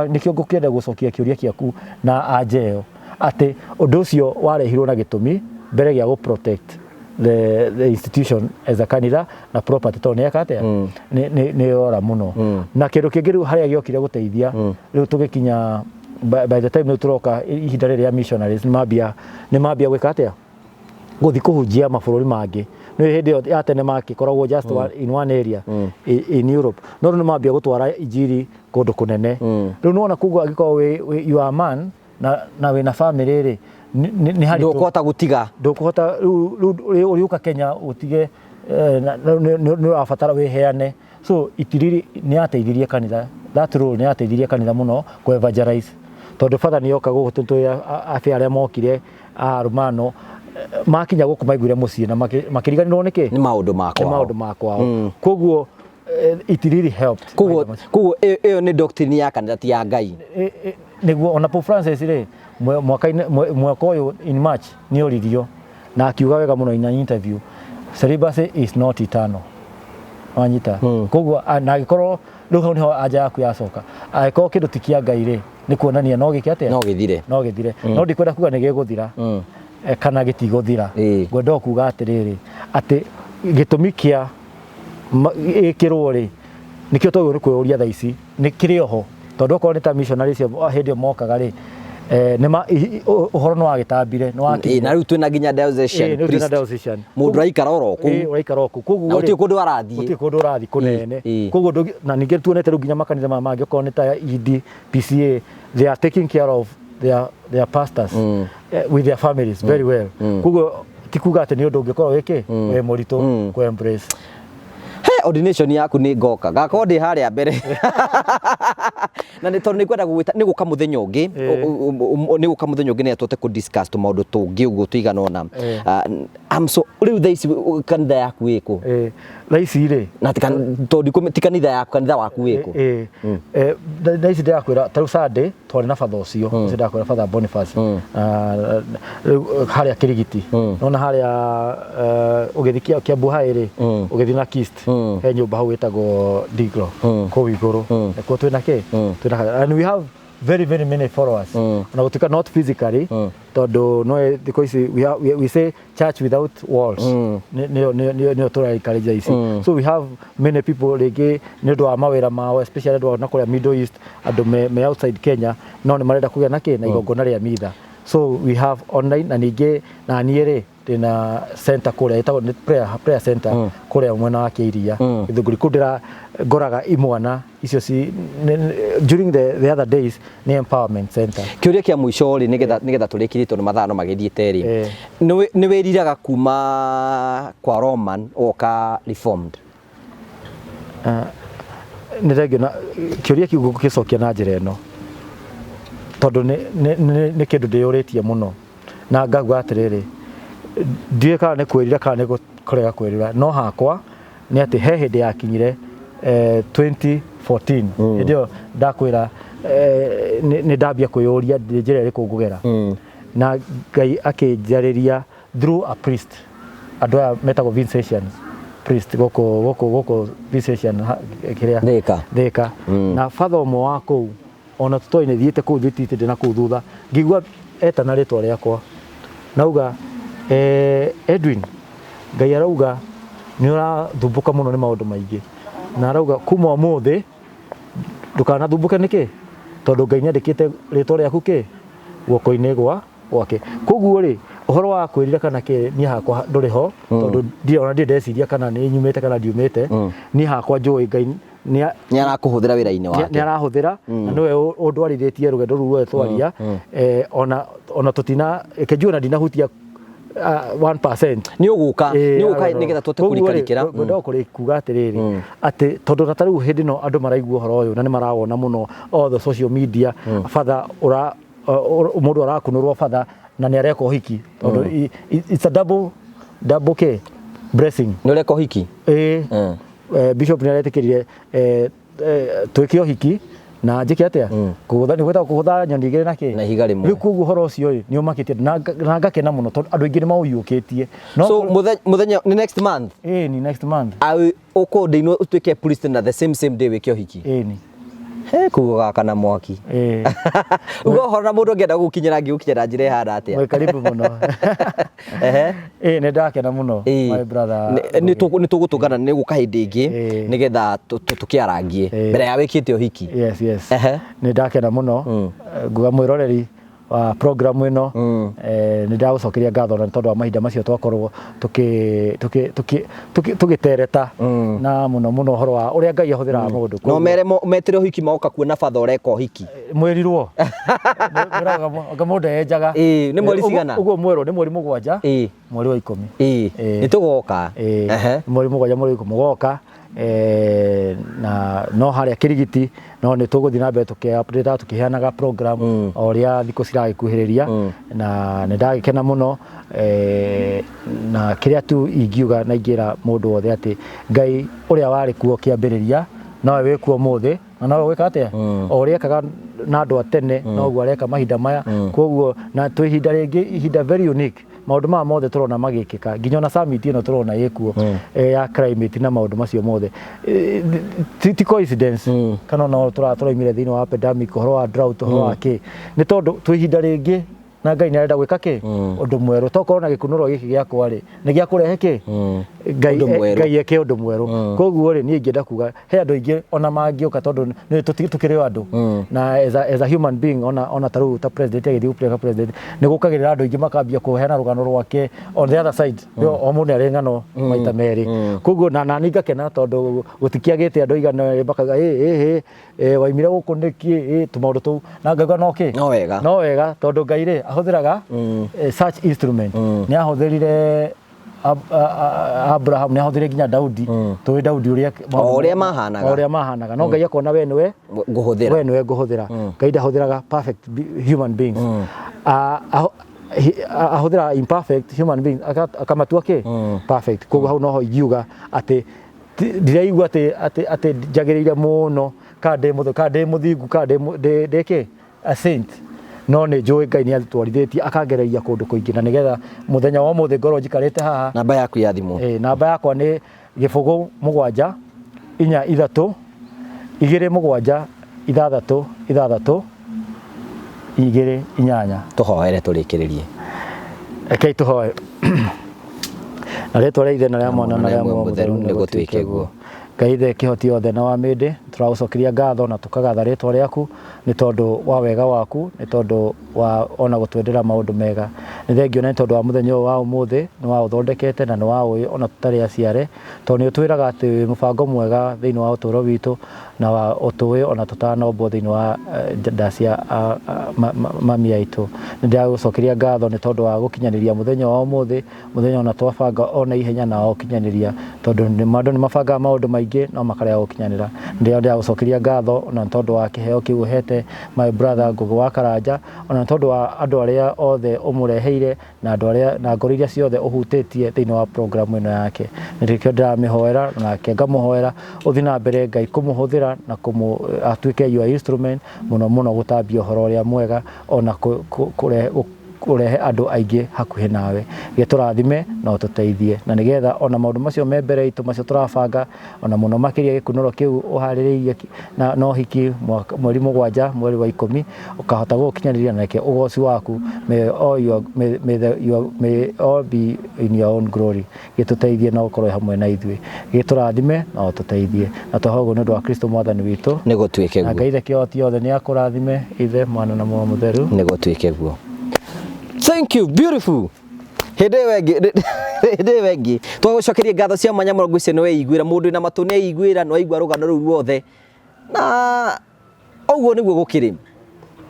nĩkĩo ngũkĩenda gũcokia kĩũria kĩaku na anja ĩyo atĩ ũndũ ũcio warehirwo na gĩtũmi mbere gĩa gũ protect the institution as a kanitha na property tondũ nĩ yeka atĩa, nĩ yora mũno. Na kĩndũ kĩngĩ rĩu harĩa gĩokire gũteithia, rĩu tũgĩkinya by the time rĩu tũroka ihinda rĩrĩ rĩa missionaries, nĩ mambia gwĩka atĩa, gũthiĩ kũhunjia mabũrũri mangĩ. Nĩ hĩndĩ ĩyo ya tene makĩkoragwo just in one area in Europe, no rĩu nĩ mambia gũtwara injiri kũndũ kũnene. Rĩu nĩwona koguo angĩkorwo wĩ you are a man na wĩna family rĩ, nĩ haritũ. Ndũkũhota gũtiga. Ndũkũhota rĩu ũrĩũka Kenya ũtige nĩ ũrabatara wĩheane. So it really nĩ yateithirie kanitha, that role nĩ yateithirie kanitha mũno kũ evangelize, tondũ batha nĩ yoka gũkũ tũĩ abĩa arĩa mokire a Romano makinya gũkũ maiguire mũciĩ na makĩriganĩrwo nĩkĩ? Nĩ maũndũ ma nĩ kwao. Maũndũ ma kwao. Koguo it really helped. Koguo ĩyo nĩ doctrine ya kanitha, ti ya Ngai. Nĩguo ona Pope Francis rĩ, mwaka-inĩ mwaka ũyũ in March nĩ oririo na akiuga wega mũno in an interview, "Celibacy is not eternal." Wanyita? Koguo na angĩkorwo rĩu hau nĩho anja yaku yacoka, angĩkorwo kĩndũ ti kĩa Ngai rĩ, nĩ kuonania no gĩke atĩa? No gĩthire. No gĩthire. No ndikwenda kuga nĩ gĩgũthira kana gĩtigũthira. Ngwenda o kuga atĩrĩrĩ, atĩ gĩtũmi kĩa ĩkĩrwo rĩ, nĩkĩo twagĩrĩirwo nĩ kwĩyũria thaa ici nĩ kĩrĩ oho, tondũ okorwo nĩ ta missionary cio hĩndĩ ĩyo mokaga rĩ, nĩ ũhoro nĩ wagĩtambire, nĩ wakinyire. Na rĩu twĩna nginya diocesan Nĩ twĩna priest. Diocesan. Mũndũ araikara oro kũu. Ũraikara o kũu. Koguo Na rĩ, gũtirĩ kũndũ arathiĩ. Gũtirĩ kũndũ ũrathiĩ kũnene. Koguo na ningĩ tuonete rĩu nginya makanitha maya mangĩ, okorwo nĩ ta ED, PCA, they are taking care of their pastors with their families very well. Koguo ti kuga atĩ nĩ ũndũ ũngĩkorwo wĩkĩ wĩ mũritũ kũ embrace. He ordination yaku nĩ ngoka, ngakorwo ndĩ harĩa mbere, na nĩ tondũ nĩ ngwenda gũgwĩta nĩ gũka mũthenya ũngĩ, nĩ gũka mũthenya ũngĩ nĩ tũhote kũ discuss tũmaũndũ tũngĩ ũguo tũigana ũna. I'm so rĩu thaa ici kanitha yaku ĩkũ? Thaa ici rĩ, na tondũ ti kanitha yaku, kanitha waku wĩkũ? Thaa ici ndĩrakwĩra, ta rĩu Sunday twarĩ na batha ũcio ũcio ndĩrakwĩra, Father Boniface. Rĩu, harĩa Kĩrigiti, nona harĩa ũgĩthiĩ Kiambu High rĩ, ũgĩthiĩ na Kist, he nyũmba hau ĩtagwo Digro, kũu igũrũ nĩkuo twĩna kĩ twĩna kanitha. And we have very very many followers, ona gũtuĩka not physically, tondũ no thikũ ici we say church without walls. Nĩyo tũra encourage ici. So we have many people rĩngĩ nĩ ũndũ wa mawĩra mao, especially andũ a na kũrĩa Middle East, andũ me outside Kenya, no nĩ marenda kũgĩa na kĩ na igongona rĩa mitha. So we have online, na ningĩ na niĩ rĩ, ndĩna center kũrĩa ĩtagwo nĩ prayer center kũrĩa mwena wa Kĩiria, Gĩthũngũri, kũu ndĩra ngoraga imwana icio ci during the other days nĩ empowerment center. Kĩũria kĩa mũico rĩ, nĩgetha tũrĩkĩrie tondũ mathaa no magĩthiĩte rĩ, nĩ wĩriraga kuma kwa Roman ũgoka Reformed? Nĩ thengio na kĩũria kĩu. Ngũgĩcokia na njĩra ĩno, tondũ nĩ kĩndũ ndĩyũrĩtie mũno na ngauga atĩrĩrĩ, ndiũĩ kana nĩ kwĩrira kana nĩ kũrega kwĩrira, no hakwa nĩ atĩ he hĩndĩ yakinyire, 2014, hĩndĩ ĩyo ndakwĩra, nĩ ndambia kwĩyũria ndĩ njĩra ĩrĩkũ ngũgera, na Ngai akĩnjarĩria through a priest, andũ aya metagwo Vincentians priest gũkũ Vincentian kĩrĩa Thika. Thika. Na father ũmwe wa kũu, ona tũtoĩ nĩ thiĩte kũu thiĩte ndĩ na kũu thutha, ngĩigua etana rĩtwa rĩakwa nauga, "Edwin, Ngai arauga nĩ ũrathumbũka mũno nĩ maũndũ maingĩ, na arauga kuma ũmũthĩ ndũkanathumbũke. Nĩkĩ? Tondũ Ngai nĩ andĩkĩte rĩtwa rĩaku kĩ guoko-inĩ gwa gwake." Koguo rĩ, ũhoro wa kwĩrira kana kĩ, niĩ hakwa ndũrĩ ho, tondũ ndirĩ ona ndirĩ ndeciria kana nĩ nyumĩte kana ndiumĩte. Niĩ hakwa njũĩ Ngai nĩ Nĩ arakũhũthĩra wĩra-inĩ wake. Nĩ arahũthĩra, na nĩwe ũndwarithĩtie rũgendo rũu ruothe twaria. Ona tũtina reke njuge, ona ndinahutia 1%. Nĩ ũgũka, nĩ ũgũka nĩgetha tũhote kũrikarikĩra. Ngwenda kũrĩ kuga atĩrĩrĩ, atĩ tondũ na ta rĩu hĩndĩ ĩno andũ maraigua ũhoro ũyũ na nĩ marawona mũno all the social media, batha ũra mũndũ arakunũrwo batha na nĩ areka ũhiki, tondũ it's a double double k blessing. Nĩ ũreka ũhiki? Ĩĩ. Bishop nĩ aretĩkĩrire twĩke ũhiki na njĩke atĩa, kũgũtha, nĩ gwĩtagwo kũgũtha nyoni igĩrĩ na kĩ? Na ihiga rĩmwe. Rĩu koguo ũhoro ũcio rĩ nĩ ũmakĩtie na ngakena mũno tondũ andũ aingĩ nĩ maũiyũkĩtie no So mũthenya nĩ next month? Ĩĩ, ni next month. Ũkũndĩinwo ũtuĩke priest na the same same day wĩke ũhiki? Ĩĩ ni. He kũu gũgaka na mwaki. Ĩĩ. Uga ũhoro na mũndũ ũngĩenda gũgũkinyĩra, angĩgũkinyĩra njĩra ĩhana atĩa? Mwĩ karibu mũno. Ĩĩ, nĩ ndakena mũno, my brother. Nĩ tũgũtũngana, nĩ gũka hĩndĩ ĩngĩ nĩgetha tũkĩarangie mbere ya wĩkĩte ũhiki. Yes. Nĩ ndakena mũno. Nguga mwĩroreri wa program ĩno, nĩ ndagũcokeria ngatho na nĩ tondũ wa mahinda macio twakorwo tũgĩtereta na mũno mũno ũhoro wa ũrĩa Ngai ahũthĩraga mũndũ. No mere metĩre ũhiki magoka kuona batha ũreka ũhiki. Mwĩrirwo mwĩraga anga mũndũ enjaga. Ĩĩ, nĩ mweri cigana? Ũguo mwerwo nĩ mweri 7, mweri wa 10. Nĩ tũgoka. Mweri 7, mweri wa 10 mũgoka, na no harĩa Kĩrigiti, no nĩ tũgũthiĩ na mbere tũkĩ update, tũkĩheanaga program o ũrĩa thikũ ciragĩkuhĩrĩria, na nĩ ndagĩkena mũno, na kĩrĩa tu ingiuga na ingĩra mũndũ wothe atĩ Ngai ũrĩa warĩ kuo kĩambĩrĩria nowe wĩ kuo ũmũthĩ, na nowe gwĩka atĩa, o ũrĩa ekaga na andũ a tene noguo areka mahinda maya. Koguo na twĩ ihinda rĩngĩ, ihinda very unique. Maũndũ maya mothe tũrona magĩkĩka, nginya ona summit ĩno tũrona ĩkuo ya climate na maũndũ macio mothe, ti coincidence, kana ona tũraimire thĩinĩ wa pandemic, ũhoro wa drought, ũhoro wa kĩ, nĩ tondũ twĩ ihinda rĩngĩ na Ngai nĩ arenda gwĩka kĩ, ũndũ mwerũ. Tokorwo na gĩkunũrwo gĩkĩ gĩakwa rĩ, nĩ gĩa kũrehe kĩ, Ngai Ũndũ mwerũ. Ngai eke ũndũ mwerũ. Koguo rĩ, niĩ ingĩenda kuga he andũ aingĩ ona mangĩũka, tondũ nĩ tũkĩrĩ o andũ, na as a human being, ona ta rĩu ta president agĩthiĩ gũtuĩka president, nĩ gũkagĩrĩra andũ aingĩ makambia kũheana rũgano rwake on the other side. O mũndũ nĩ arĩ ng'ano maita merĩ. Koguo na niĩ ngakena tondũ gũtikĩagĩte andũ aigana makauga, ĩ ĩ ĩ, waimire gũkũ nĩkĩ, ĩ tũmaũndũ tũu, na ngauga no kĩ? No wega. No wega, tondũ Ngai rĩ ahũthĩraga such instrument. Nĩ ahũthĩrire Abraham, nĩ ahũthĩrire nginya Daudi. Tũĩ Daudi ũrĩa O ũrĩa mahanaga. O ũrĩa mahanaga, no Ngai akona we nĩwe ngũhũthĩra. We nĩwe ngũhũthĩra. Ngai ndahũthĩraga perfect human beings. Ahũthĩraga imperfect human beings akamatua kĩ? Perfect. Koguo hau noho ingiuga atĩ ndiraigua atĩ njagĩrĩire mũno, kana ndĩ mũthingu, kana ndĩ mũthingu, kana ndĩ kĩ, a saint, no nĩ njũĩ Ngai nĩ atwarithĩtie akangereria kũndũ kũingĩ na nĩgetha mũthenya wa ũmũthĩ ngorwo njikarĩte haha. Namba yaku ya thimũ? Ĩ, namba yakwa nĩ 0 7 4 3 2 7 6 6 2 8. Tũhoere tũrĩkĩrĩrie. Rekei tũhoe. Na rĩtwa rĩa Ithe na rĩa Mwana na rĩa Muoyo Mũtheru, nĩ gũtuĩke guo. Ngai Ithe kĩhoti yothe na wa mĩndĩ, tũragũcokeria ngatho na tũkagatha rĩtwa rĩaku nĩ tondũ wa wega waku, nĩ tondũ wa ona gũtwendera maũndũ mega. Nĩ thengio na nĩ tondũ wa mũthenya ũyũ wa ũmũthĩ, nĩ waũthondekete na nĩ waũĩ ona tũtarĩ aciare, tondũ nĩ ũtwĩraga atĩ wĩ mũbango mwega thĩinĩ wa ũtũũro witũ na wa ũtũĩ ona tũtanombwo thĩinĩ wa nda cia mami aitũ. Nĩ ndĩragũcokeria ngatho nĩ tondũ wa gũkinyanĩria mũthenya wa ũmũthĩ, mũthenya ona twabanga ona ihenya na waũkinyanĩria, tondũ andũ nĩ mabangaga maũndũ maingĩ no makarega gũkinyanĩra. Nĩ ndĩragũcokeria ngatho ona nĩ tondũ wa kĩheo kĩu ũhete my brother Ngũgĩ wa Karanja, ona nĩ tondũ wa andũ arĩa othe ũmũreheire na andũ arĩa na ngoro iria ciothe ũhutĩtie thĩinĩ wa program ĩno yake. Nĩkĩo ndĩramĩhoera nake ngamũhoera ũthiĩ na mbere Ngai kũmũhũthĩra na kũmũ atuĩke your instrument mũno mũno gũtambia ũhoro ũrĩa mwega ona kũrehe andũ aingĩ hakuhĩ nawe. Gĩtũrathime na ũtũteithie na nĩgetha ona maũndũ macio me mbere itũ macio tũrabanga, ona mũno makĩria gĩkunũro kĩu ũharĩrĩirie na ũhiki mweri 7, mweri wa 10, ũkahota gũkinyanĩria, na reke ũgoci waku may all be in your own glory. Gĩtũteithie na ũkorwo hamwe na ithuĩ, gĩtũrathime na ũtũteithie, na twahoya ũguo nĩ ũndũ wa Kristo Mwathani witũ. Nĩ gũtuĩke Na guo. Ngai Ithe kĩhoti yothe nĩ akũrathime, Ithe, Mwana na Muoyo Mũtheru. Nĩ gũtuĩke guo. Thank you, beautiful. Hĩndĩ ĩyo ĩngĩ, hĩndĩ ĩyo ĩngĩ twagũcokeria ngatho cia mwanya mũno. Ngwĩciria nĩ weiguĩra, mũndũ wĩna matũ nĩ aiguĩra, nĩ waigua rũgano rũu ruothe, na ũguo nĩguo gũkĩrĩ.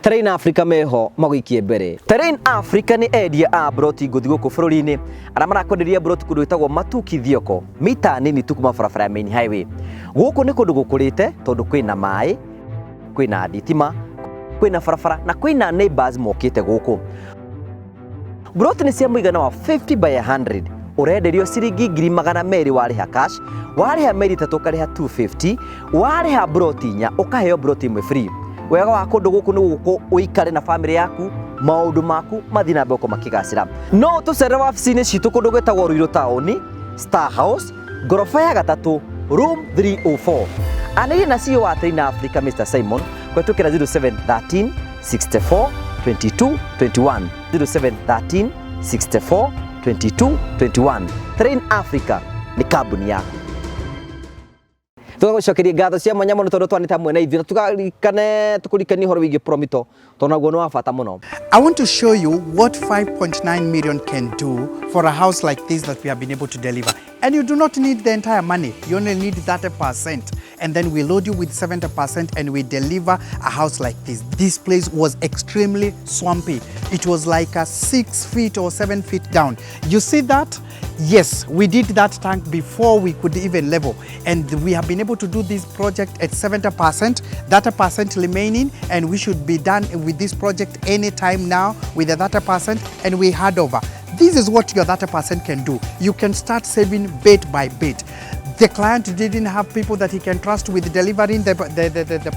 Terrain Africa meho magũikie mbere. Terrain Africa nĩ endia a mburoti ngũthi gũkũ bũrũri-inĩ arĩa marakwenderia mburoti kũndũ gwĩtagwo Matuki Thioko, mita nini tu kuma barabara ya main highway. Gũkũ nĩ kũndũ gũkũrĩte tondũ kwĩna maĩ, kwĩna thitima, kwĩna barabara na kwĩna neighbors mokĩte gũkũ. Mburoti nĩ cia mũigana wa 50 by 100, ũrenderio ciringi 200,000 warĩha cash, warĩha mĩeri 3 ũkarĩha 250, warĩha mburoti 4 ũkaheo mburoti 1 free. Wega wa kũndũ gũkũ nĩ gũkũ ũikare na famĩlĩ yaku, maũndũ maku mathiĩ na mbere gũkorwo makĩgacĩra. No ũtũcerere wabici-inĩ citũ kũndũ gwĩtagwo Ruiru taũni, Star House, ngoroba ya gatatũ, room 304. Anĩrĩria na CEO wa Train Africa Mr Simon kũhetũkĩra 0713 64 22 21, 0713 64 22 21. Train Africa nĩ kambuni yaku. Tũgagũcokeria ngatho cia mwanya mũno tondũ twanĩte hamwe na ithuĩ, na tũkarikane tũkũrikanie ũhoro wĩgiĩ Promito tondũ naguo nĩ wa bata mũno. I want to show you what 5.9 million can do for a house like this that we have been able to deliver. And you do not need the entire money. You only need 30%. And then we load you with 70% and we deliver a house like this. This place was extremely swampy. It was like a 6 feet or 7 feet down. You see that? Yes, we did that tank before we could even level. And we have been able to do this project at 70%, 30% remaining, and we should be done with this project anytime now with the 30%, and we hand over. This is what your 30% can do. You can start saving bit by bit. The client didn't have people that he can trust with delivering the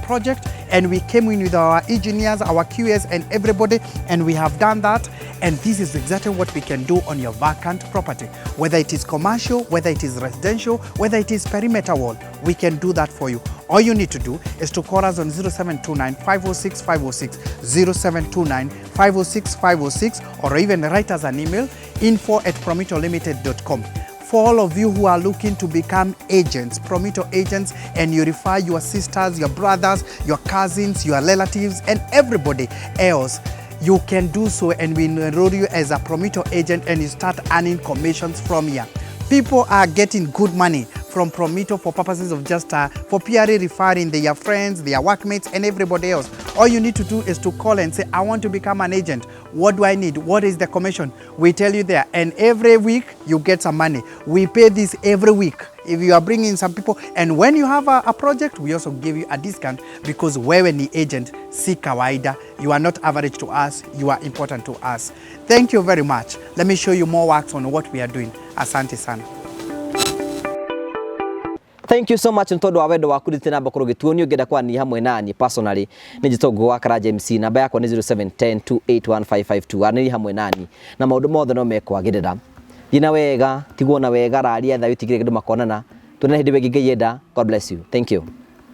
project, and we came in with our engineers, our QS and everybody, and we have done that. And this is exactly what we can do on your vacant property. Whether it is commercial, whether it is residential, whether it is perimeter wall, we can do that for you. All you need to do is to call us on 0729 506 506, 0729 506 506, or even write us an email, info@promitolimited.com. For all of you who are looking to become agents, Promito agents, and you refer your sisters, your brothers, your cousins, your relatives, and everybody else, you can do so, and we enroll you as a Promito agent and you start earning commissions from here. People are getting good money from Promito for purposes of just for purely referring their friends, their workmates, and everybody else. All you need to do is to call and say, I want to become an agent. What do I need? What is the commission? We tell you there. And every week, you get some money. We pay this every week. If you are bringing some people, and when you have a project, we also give you a discount because wewe ni agent, si kawaida. You are not average to us, you are important to us. Thank you very much. Let me show you more works on what we are doing. Asante sana. Thank you so much nĩ tondũ wa wendo waku ndĩte namba korwo gĩtuonio ũngĩenda kwaranĩria hamwe naniĩ personally nĩ njĩtwo Ngũgũ wa Karanja MC, namba yakwa nĩ 0710281552. Aranĩria hamwe naniĩ na maũndũ mothe no mekwagĩrĩra. Thiĩ na wega, tigwo na wega, raria thayũ, tigĩrĩra andũ makonana. Tuonane hĩndĩ ĩyo ĩngĩ Ngai enda. God bless you. Thank you.